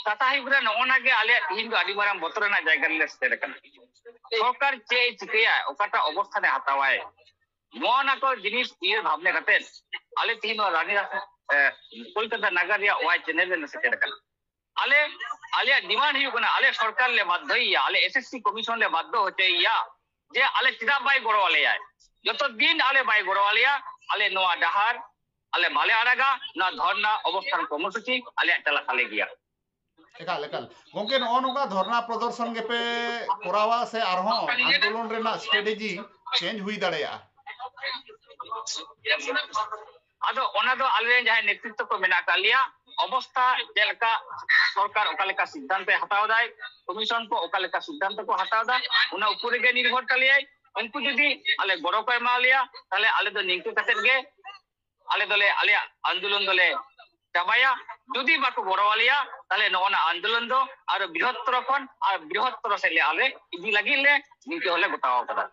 ᱠᱟᱛᱷᱟ ᱦᱩᱭᱩᱜ ᱠᱟᱱᱟ, ᱱᱚᱜᱼᱚ ᱱᱟ ᱜᱮ ᱟᱞᱮᱭᱟᱜ ᱛᱤᱦᱤᱧ ᱫᱚ ᱟᱹᱰᱤ ᱢᱟᱨᱟᱝ ᱵᱚᱛᱚᱨ ᱨᱮᱱᱟᱜ ᱡᱟᱭᱜᱟ ᱨᱮᱞᱮ ᱥᱮᱴᱮᱨ ᱟᱠᱟᱱᱟ᱾ ᱥᱚᱨᱠᱟᱨ ᱪᱮᱫ ᱮ ᱪᱤᱠᱟᱹᱭᱟ, ᱚᱠᱟᱴᱟᱜ ᱚᱵᱚᱥᱛᱷᱟᱱ ᱮ ᱦᱟᱛᱟᱣᱟᱭ, ᱱᱚᱣᱟ ᱱᱟ ᱠᱚ ᱡᱤᱱᱤᱥ ᱩᱭᱦᱟᱹᱨ ᱵᱷᱟᱵᱽᱱᱟ ᱠᱟᱛᱮ ᱟᱞᱮ ᱛᱤᱦᱤᱧ ᱱᱚᱣᱟ ᱨᱟᱱᱤ ᱨᱟᱥ-, ᱮ, ᱠᱳᱞᱠᱟᱛᱟ ᱱᱟᱜᱟᱨ ᱨᱮᱭᱟᱜ ᱣᱟᱭ ᱪᱮᱱᱮᱞ ᱨᱮᱞᱮ ᱥᱮᱴᱮᱨ ᱟᱠᱟᱱᱟ᱾ ᱟᱞᱮ, ᱟᱞᱮᱭᱟᱜ ᱰᱤᱢᱟᱱᱰ ᱦᱩᱭᱩᱜ ᱠᱟᱱᱟ, ᱟᱞᱮ ᱥᱚᱨᱠᱟᱨ ᱞᱮ ᱵᱟᱫᱽᱫᱷᱚᱭᱮᱭᱟ, ᱟᱞᱮ ᱮᱥ ᱮᱥ ᱥᱤ ᱠᱚᱢᱤᱥᱚᱱ ᱞᱮ ᱵᱟᱫᱽᱫᱷᱚ ᱦᱚᱪᱚᱭᱮᱭᱟ ᱡᱮ ᱟᱞᱮ ᱪᱮᱫᱟᱜ ᱵᱟᱭ ᱜᱚᱲᱚ ᱟᱞᱮᱭᱟᱭ᱾ ᱡᱚᱛᱚ ᱫᱤᱱ ᱟᱞᱮ ᱵᱟᱭ ᱜᱚᱲᱚ ᱟᱞᱮᱭᱟ, ᱟᱞᱮ ᱱᱚᱣᱟ ᱰᱟᱦᱟᱨ ᱟᱞᱮ ᱵᱟᱞᱮ ᱟᱲᱟᱜᱟ, ᱱᱚᱣᱟ ᱫᱷᱚᱨᱱᱟ ᱚᱵᱚᱥᱛᱷᱟᱱ ᱠᱚᱨᱢᱚᱥᱩᱪᱤ ᱟᱞᱮᱭᱟᱜ ᱪᱟᱞᱟᱜ ᱛᱟᱞᱮ ᱜᱮᱭᱟ᱾ ᱮᱠᱟᱞ ᱮᱠᱟᱞ᱾ ᱜᱚᱝᱠᱮ, ᱱᱚᱜᱼᱚ ᱱᱚᱝᱠᱟ ᱫᱷᱚᱨᱱᱟ ᱯᱨᱚᱫᱚᱨᱥᱚᱱ ᱜᱮᱯᱮ ᱠᱚᱨᱟᱣᱟ ᱥᱮ ᱟᱨᱦᱚᱸ ᱟᱱᱫᱳᱞᱚᱱ ᱨᱮᱱᱟᱜ ᱥᱴᱨᱮᱴᱮᱡᱤ ᱪᱮᱧᱡᱽ ᱦᱩᱭ ᱫᱟᱲᱮᱭᱟᱜᱼᱟ? ᱟᱫᱚ ᱚᱱᱟ ᱫᱚ ᱟᱞᱮᱨᱮᱱ ᱡᱟᱦᱟᱸᱭ ᱱᱮᱛᱨᱤᱛᱵ ᱠᱚ ᱢᱮᱱᱟᱜ ᱟᱠᱟᱫ ᱞᱮᱭᱟ, ᱚᱵᱚᱥᱛᱷᱟ ᱪᱮᱫ ᱞᱮᱠᱟ, ᱥᱚᱨᱠᱟᱨ ᱚᱠᱟ ᱞᱮᱠᱟ ᱥᱤᱫᱽᱫᱷᱟᱱᱛᱚᱭ ᱦᱟᱛᱟᱣ ᱫᱟᱭ, ᱠᱚᱢᱤᱥᱚᱱ ᱠᱚ ᱚᱠᱟ ᱞᱮᱠᱟ ᱥᱤᱫᱽᱫᱷᱟᱱᱛᱚ ᱠᱚ ᱦᱟᱛᱟᱣ ᱫᱟ, ᱚᱱᱟ ᱩᱯᱚᱨ ᱨᱮᱜᱮ ᱱᱤᱨᱵᱷᱚᱨ ᱛᱟᱞᱮᱭᱟᱭ᱾ ᱩᱱᱠᱩ ᱡᱩᱫᱤ ᱟᱞᱮ ᱜᱚᱲᱚ ᱠᱚ ᱮᱢᱟ ᱞᱮᱭᱟ, ᱛᱟᱦᱞᱮ ᱟᱞᱮ ᱫᱚ ᱱᱤᱝᱠᱟᱹ ᱠᱟᱛᱮᱫ ᱜᱮ ᱟᱞᱮ ᱫᱚᱞᱮ, ᱟᱞᱮᱭᱟᱜ ᱟᱱᱫᱳᱞᱚᱱ ᱫᱚᱞᱮ ᱪᱟᱵᱟᱭᱟ᱾ ᱡᱩᱫᱤ ᱵᱟᱠᱚ ᱜᱚᱲᱚ ᱟᱞᱮᱭᱟ, ᱛᱟᱦᱞᱮ ᱱᱚᱜᱼᱚ ᱱᱟ ᱟᱱᱫᱳᱞᱚᱱ ᱫᱚ ᱟᱨᱚ ᱵᱨᱤᱦᱚᱛᱛᱚᱨ ᱠᱷᱚᱱ ᱟᱨ ᱵᱨᱤᱦᱚᱛᱛᱚᱨ ᱥᱮᱫ ᱞᱮ ᱟᱞᱮ ᱤᱫᱤ ᱞᱟᱹᱜᱤᱫ ᱞᱮ ᱱᱤᱝᱠᱟᱹ ᱦᱚᱸᱞᱮ ᱜᱚᱴᱟᱣ ᱠᱟᱫᱟ᱾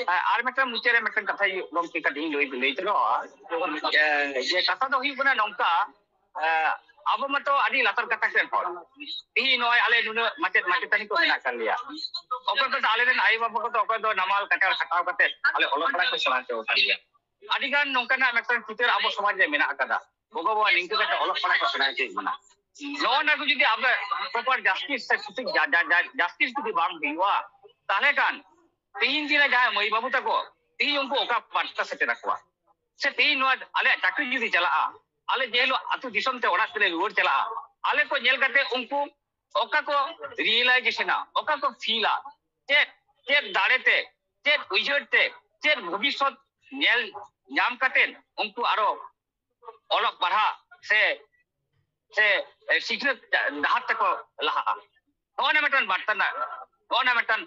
ᱟᱨ ᱢᱤᱫᱴᱟᱝ ᱢᱩᱪᱟᱹᱫ ᱨᱮ ᱢᱤᱫᱴᱟᱝ ᱠᱟᱛᱷᱟ ᱜᱚᱢᱠᱮ ᱠᱟᱹᱴᱤᱡ ᱤᱧ ᱞᱟᱹᱭ ᱞᱟᱹᱭ ᱛᱚᱨᱟᱣᱟ᱾ ᱡᱮ ᱠᱟᱛᱷᱟ ᱫᱚ ᱦᱩᱭᱩᱜ ᱠᱟᱱᱟ ᱱᱚᱝᱠᱟ, ᱟᱵᱚ ᱢᱟᱛᱚ ᱟᱹᱰᱤ ᱞᱟᱛᱟᱨ ᱜᱟᱛᱟᱠ ᱨᱮᱱ ᱦᱚᱲ᱾ ᱛᱤᱦᱤᱧ ᱱᱚᱜᱼᱚᱭ ᱟᱞᱮ ᱱᱩᱱᱟᱹᱜ ᱢᱟᱪᱮᱫ ᱢᱟᱪᱮᱛᱟᱹᱱᱤ ᱠᱚ ᱢᱮᱱᱟᱜ ᱟᱠᱟᱫ ᱞᱮᱭᱟ᱾ ᱚᱠᱚᱭ ᱠᱚᱫᱚ ᱟᱞᱮ ᱨᱮᱱ ᱟᱭᱳ ᱵᱟᱵᱟ ᱠᱚᱫᱚ ᱚᱠᱚᱭ ᱫᱚ ᱱᱟᱢᱟᱞ ᱠᱟᱪᱟᱲ ᱠᱷᱟᱴᱟᱣ ᱠᱟᱛᱮ ᱟᱞᱮ ᱚᱞᱚᱜ ᱯᱟᱲᱦᱟᱜ ᱠᱚ ᱥᱮᱬᱟ ᱦᱚᱪᱚ ᱟᱠᱟᱫ ᱞᱮᱭᱟ᱾ ᱟᱹᱰᱤ ᱜᱟᱱ ᱱᱚᱝᱠᱟᱱᱟᱜ ᱢᱤᱫᱴᱟᱝ ᱪᱤᱛᱟᱹᱨ ᱟᱵᱚ ᱥᱚᱢᱟᱡᱽ ᱨᱮ ᱢᱮᱱᱟᱜ ᱟᱠᱟᱫᱟ᱾ ᱜᱚᱜᱚ ᱵᱟᱵᱟ ᱱᱤᱝᱠᱟᱹ ᱠᱟᱛᱮ ᱚᱞᱚᱜ ᱯᱟᱲᱦᱟᱜ ᱠᱚ ᱥᱮᱬᱟ ᱦᱚᱪᱚᱭᱮᱫ ᱵᱚᱱᱟ᱾ ᱱᱚᱜᱼᱚ ᱱᱟ ᱠᱚ ᱡᱩᱫᱤ ᱟᱵᱚ proper justice ᱥᱮ ᱥᱚᱴᱷᱤᱠ ᱡᱟ-, ᱡᱟ-, ᱡᱟ-, justice ᱡᱩᱫᱤ ᱵᱟᱝ ᱦᱩᱭᱩᱜᱼᱟ, ᱛᱟᱦᱞᱮ ᱠᱷᱟᱱ ᱛᱮᱦᱤᱧ ᱫᱤᱱ ᱨᱮ ᱡᱟᱦᱟᱸᱭ ᱢᱟᱹᱭ ᱵᱟᱹᱵᱩ ᱛᱟᱠᱚ, ᱛᱮᱦᱤᱧ ᱩᱱᱠᱩ ᱚᱠᱟ ᱵᱟᱨᱛᱟ ᱥᱮᱴᱮᱨ ᱟᱠᱚᱣᱟ? ᱥᱮ ᱛᱮᱦᱤᱧ ᱱᱚᱣᱟ ᱟᱞᱮᱭᱟᱜ ᱪᱟᱹᱠᱨᱤ ᱡᱩᱫᱤ ᱪᱟᱞᱟᱜᱼᱟ, ᱟᱞᱮ ᱡᱮ ᱦᱤᱞᱳᱜ ᱟᱹᱛᱩ ᱫᱤᱥᱚᱢ ᱛᱮ ᱚᱲᱟᱜ ᱛᱮᱞᱮ ᱨᱩᱣᱟᱹᱲ ᱪᱟᱞᱟᱜᱼᱟ, ᱟᱞᱮ ᱠᱚ ᱧᱮᱞ ᱠᱟᱛᱮ ᱩᱱᱠᱩ ᱚᱠᱟ ᱠᱚ realizationᱟ, ᱚᱠᱟ ᱠᱚ feelᱟ, ᱪᱮᱫ, ᱪᱮᱫ ᱫᱟᱲᱮᱛᱮ, ᱪᱮᱫ ᱩᱭᱦᱟᱹᱨ ᱛᱮ, ᱪᱮᱫ ᱵᱷᱚᱵᱤᱥᱥᱚᱛ ᱧᱮᱞ ᱧᱟᱢ ᱠᱟᱛᱮ ᱩᱱᱠᱩ ᱟᱨᱚ ᱚᱞᱚᱜ ᱯᱟᱲᱦᱟᱜ ᱥᱮ, ᱥᱮ ᱥᱤᱠᱷᱱᱟᱹᱛ ᱰᱟᱦᱟᱨ ᱛᱮᱠᱚ ᱞᱟᱦᱟᱜᱼᱟ? ᱱᱚᱜᱼᱚ ᱱᱟ ᱢᱤᱫᱴᱟᱝ ᱵᱟᱨᱛᱟ ᱨᱮᱱᱟᱜ, ᱱᱚᱜᱼᱚ ᱱᱟ ᱢᱤᱫᱴᱟᱝ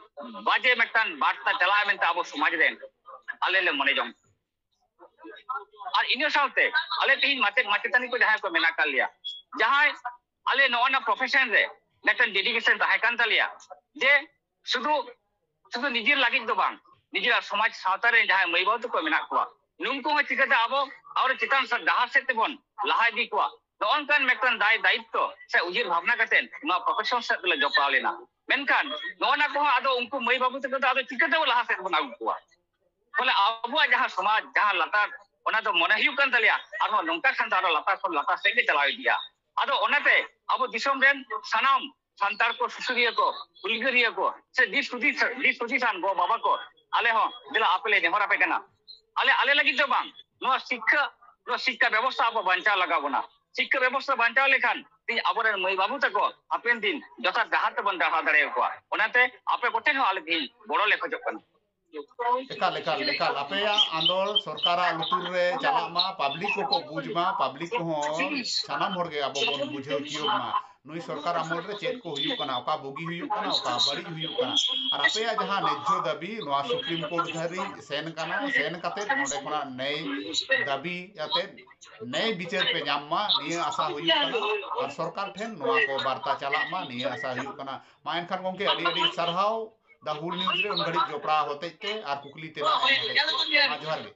ᱵᱟᱡᱮ ᱢᱤᱫᱴᱟᱝ ᱵᱟᱨᱛᱟ ᱪᱟᱞᱟᱜᱼᱟ ᱢᱮᱱᱛᱮ ᱟᱵᱚ ᱥᱚᱢᱟᱡᱽ ᱨᱮᱱ ᱟᱞᱮ ᱞᱮ ᱢᱚᱱᱮ ᱡᱚᱝ᱾ ᱟᱨ ᱤᱱᱟᱹ ᱥᱟᱶᱛᱮ ᱟᱞᱮ ᱛᱮᱦᱮᱧ ᱢᱟᱪᱮᱫ ᱢᱟᱪᱮᱛᱟᱹᱱᱤ ᱠᱚ ᱡᱟᱦᱟᱸᱭ ᱠᱚ ᱢᱮᱱᱟᱜ ᱟᱠᱟᱫ ᱞᱮᱭᱟ, ᱡᱟᱦᱟᱸᱭ ᱟᱞᱮ ᱱᱚᱜᱼᱚ ᱱᱟ profession ᱨᱮ ᱢᱤᱫᱴᱟᱝ dedication ᱛᱟᱦᱮᱸ ᱠᱟᱱ ᱛᱟᱞᱮᱭᱟ, ᱡᱮ ᱥᱩᱫᱷᱩ, ᱥᱩᱫᱷᱩ ᱱᱤᱡᱮᱨ ᱞᱟᱹᱜᱤᱫ ᱫᱚ ᱵᱟᱝ, ᱱᱤᱡᱮᱨᱟᱜ ᱥᱚᱢᱟᱡᱽ ᱥᱟᱶᱛᱟ ᱨᱮ ᱡᱟᱦᱟᱸᱭ ᱢᱟᱹᱭ ᱵᱟᱹᱵᱩ ᱛᱟᱠᱚ ᱢᱮᱱᱟᱜ ᱠᱚᱣᱟ, ᱱᱩᱠᱩ ᱦᱚᱸ ᱪᱤᱠᱟᱹᱛᱮ ᱟᱵᱚ ᱟᱨᱚ ᱪᱮᱛᱟᱱ ᱥᱮᱫ ᱰᱟᱦᱟᱨ ᱥᱮᱫ ᱛᱮᱵᱚᱱ ᱞᱟᱦᱟ ᱤᱫᱤ ᱠᱚᱣᱟ, ᱱᱚᱜᱼᱚ ᱱᱚᱝᱠᱟᱱ ᱢᱤᱫᱴᱟᱝ ᱫᱟᱭ ᱫᱟᱭᱤᱛᱛᱚ ᱥᱮ ᱩᱭᱦᱟᱹᱨ ᱵᱷᱟᱵᱽᱱᱟ ᱠᱟᱛᱮ ᱱᱚᱣᱟ profession ᱥᱮᱫ ᱞᱮ ᱡᱚᱯᱲᱟᱣ ᱞᱮᱱᱟ᱾ ᱢᱮᱱᱠᱷᱟᱱ ᱱᱚᱜᱼᱚ ᱱᱟ ᱠᱚᱦᱚᱸ ᱟᱫᱚ ᱩᱱᱠᱩ ᱢᱟᱹᱭ ᱵᱟᱹᱵᱩ ᱛᱟᱠᱚ ᱫᱚ ᱟᱫᱚ ᱪᱤᱠᱟᱹᱛᱮ ᱞᱟᱦᱟ ᱥᱮᱫ ᱵᱚᱱ ᱟᱹᱜᱩ ᱠᱚᱣᱟ? ᱵᱚᱞᱮ ᱟᱵᱚᱣᱟᱜ ᱡᱟᱦᱟᱸ ᱥᱚᱢᱟᱡᱽ, ᱡᱟᱦᱟᱸ ᱞᱟᱛᱟᱨ, ᱚᱱᱟ ᱫᱚ ᱢᱚᱱᱮ ᱦᱩᱭᱩᱜ ᱠᱟᱱ ᱛᱟᱞᱮᱭᱟ, ᱟᱨᱦᱚᱸ ᱱᱚᱝᱠᱟ ᱠᱷᱟᱱ ᱫᱚ ᱟᱨᱦᱚᱸ ᱞᱟᱛᱟᱨ ᱠᱷᱚᱱ ᱞᱟᱛᱟᱨ ᱥᱮᱫ ᱜᱮ ᱪᱟᱞᱟᱣ ᱤᱫᱤᱜᱼᱟ᱾ ᱟᱫᱚ ᱚᱱᱟᱛᱮ ᱟᱵᱚ ᱫᱤᱥᱚᱢ ᱨᱮᱱ ᱥᱟᱱᱟᱢ ᱥᱟᱱᱛᱟᱲ ᱠᱚ, ᱥᱩᱥᱟᱹᱨᱤᱭᱟᱹ ᱠᱚ, ᱦᱩᱞᱜᱟᱹᱨᱤᱭᱟᱹ ᱠᱚ, ᱥᱮ ᱫᱤᱥ ᱦᱩᱫᱤᱥ, ᱫᱤᱥ ᱦᱩᱫᱤᱥᱟᱱ ᱜᱚ ᱵᱟᱵᱟ ᱠᱚ, ᱟᱞᱮ ᱦᱚᱸ ᱫᱮᱞᱟ ᱟᱯᱮ ᱞᱮ ᱱᱮᱦᱚᱨ ᱟᱯᱮ ᱠᱟᱱᱟ᱾ ᱟᱞᱮ, ᱟᱞᱮ ᱞᱟᱹᱜᱤᱫ ᱫᱚ ᱵᱟᱝ, ᱱᱚᱣᱟ ᱥᱤᱠᱠᱷᱟ, ᱱᱚᱣᱟ ᱥᱤᱠᱠᱷᱟ ᱵᱮᱵᱚᱥᱛᱷᱟ ᱟᱵᱚ ᱵᱟᱧᱪᱟᱣ ᱞᱟᱜᱟᱣ ᱵᱚᱱᱟ᱾ ᱥᱤᱠᱠᱷᱟ ᱵᱮᱵᱚᱥᱛᱷᱟ ᱵᱟᱧᱪᱟᱣ ᱞᱮᱠᱷᱟᱱ ᱛᱮᱦᱮᱧ ᱟᱵᱚᱨᱮᱱ ᱢᱟᱹᱭ ᱵᱟᱹᱵᱩ ᱛᱟᱠᱚ ᱦᱟᱯᱮᱱ ᱫᱤᱱ ᱡᱚᱛᱷᱟᱛ ᱰᱟᱦᱟᱨ ᱛᱮᱵᱚᱱ ᱰᱟᱨᱦᱟᱣ ᱫᱟᱲᱮᱭᱟᱠᱚᱣᱟ᱾ ᱚᱱᱟᱛᱮ ᱟᱯᱮ ᱠᱚᱴᱷᱮᱱ ᱦᱚᱸ ᱟᱞᱮ ᱛᱮᱦᱮᱧ ᱜᱚᱲᱚ ᱞᱮ ᱠᱷᱚᱡᱚᱜ ᱠᱟᱱᱟ᱾ ᱮᱠᱟᱞ, ᱮᱠᱟᱞ, ᱮᱠᱟᱞ᱾ ᱟᱯᱮᱭᱟᱜ ᱟᱸᱫᱳᱲ ᱥᱚᱨᱠᱟᱨᱟᱜ ᱞᱩᱛᱩᱨ ᱨᱮ ᱪᱟᱞᱟᱜ ᱢᱟ, ᱯᱟᱵᱽᱞᱤᱠ ᱠᱚᱠᱚ ᱵᱩᱡᱽ ᱢᱟ, ᱯᱟᱵᱽᱞᱤᱠ ᱠᱚᱦᱚᱸ ᱥᱟᱱᱟᱢ ᱦᱚᱲ ᱜᱮ ᱟᱵᱚ ᱵᱚᱱ ᱵᱩᱡᱷᱟᱹᱣ ᱛᱤᱭᱳᱜ ᱢᱟ᱾ ᱱᱩᱭ ᱥᱚᱨᱠᱟᱨ ᱟᱢᱚᱞ ᱨᱮ ᱪᱮᱫ ᱠᱚ ᱦᱩᱭᱩᱜ ᱠᱟᱱᱟ, ᱚᱠᱟ ᱵᱩᱜᱤ ᱦᱩᱭᱩᱜ ᱠᱟᱱᱟ, ᱚᱠᱟ ᱵᱟᱹᱲᱤᱡ ᱦᱩᱭᱩᱜ ᱠᱟᱱᱟ, ᱟᱨ ᱟᱯᱮᱭᱟᱜ ᱡᱟᱦᱟᱸ ᱱᱮᱡᱽᱡᱷᱚ ᱫᱟᱹᱵᱤ ᱱᱚᱣᱟ ᱥᱩᱯᱨᱤᱢ ᱠᱳᱨᱴ ᱫᱷᱟᱹᱨᱤᱡ ᱥᱮᱱ ᱠᱟᱱᱟ, ᱥᱮᱱ ᱠᱟᱛᱮ ᱚᱸᱰᱮ ᱠᱷᱚᱱᱟᱜ ᱱᱮᱭ ᱫᱟᱹᱵᱤ ᱠᱟᱛᱮ ᱱᱮᱭ ᱵᱤᱪᱟᱹᱨ ᱯᱮ ᱧᱟᱢ ᱢᱟ, ᱱᱤᱭᱟᱹ ᱟᱥᱟ ᱦᱩᱭᱩᱜ ᱠᱟᱱᱟ᱾ ᱟᱨ ᱥᱚᱨᱠᱟᱨ ᱴᱷᱮᱱ ᱱᱚᱣᱟ ᱠᱚ ᱵᱟᱨᱛᱟ ᱪᱟᱞᱟᱜ ᱢᱟ, ᱱᱤᱭᱟᱹ ᱟᱥᱟ ᱦᱩᱭᱩᱜ ᱠᱟᱱᱟ᱾ ᱢᱟ ᱮᱱᱠᱷᱟᱱ ᱜᱚᱢᱠᱮ, ᱟᱹᱰᱤ ᱟᱹᱰᱤ ᱥᱟᱨᱦᱟᱣ ᱫᱟ ᱦᱩᱞ ᱱᱤᱭᱩᱡᱽ ᱨᱮ ᱩᱱ ᱜᱷᱟᱹᱲᱤᱡ ᱡᱚᱯᱲᱟᱣ ᱦᱚᱛᱮᱡ ᱛᱮ ᱟᱨ ᱠᱩᱠᱞᱤ ᱛᱮᱞᱟ ᱮᱢ ᱦᱚᱛᱮᱡ ᱛᱮ᱾ ᱢᱟ ᱡᱚᱦᱟᱨ ᱜᱮ᱾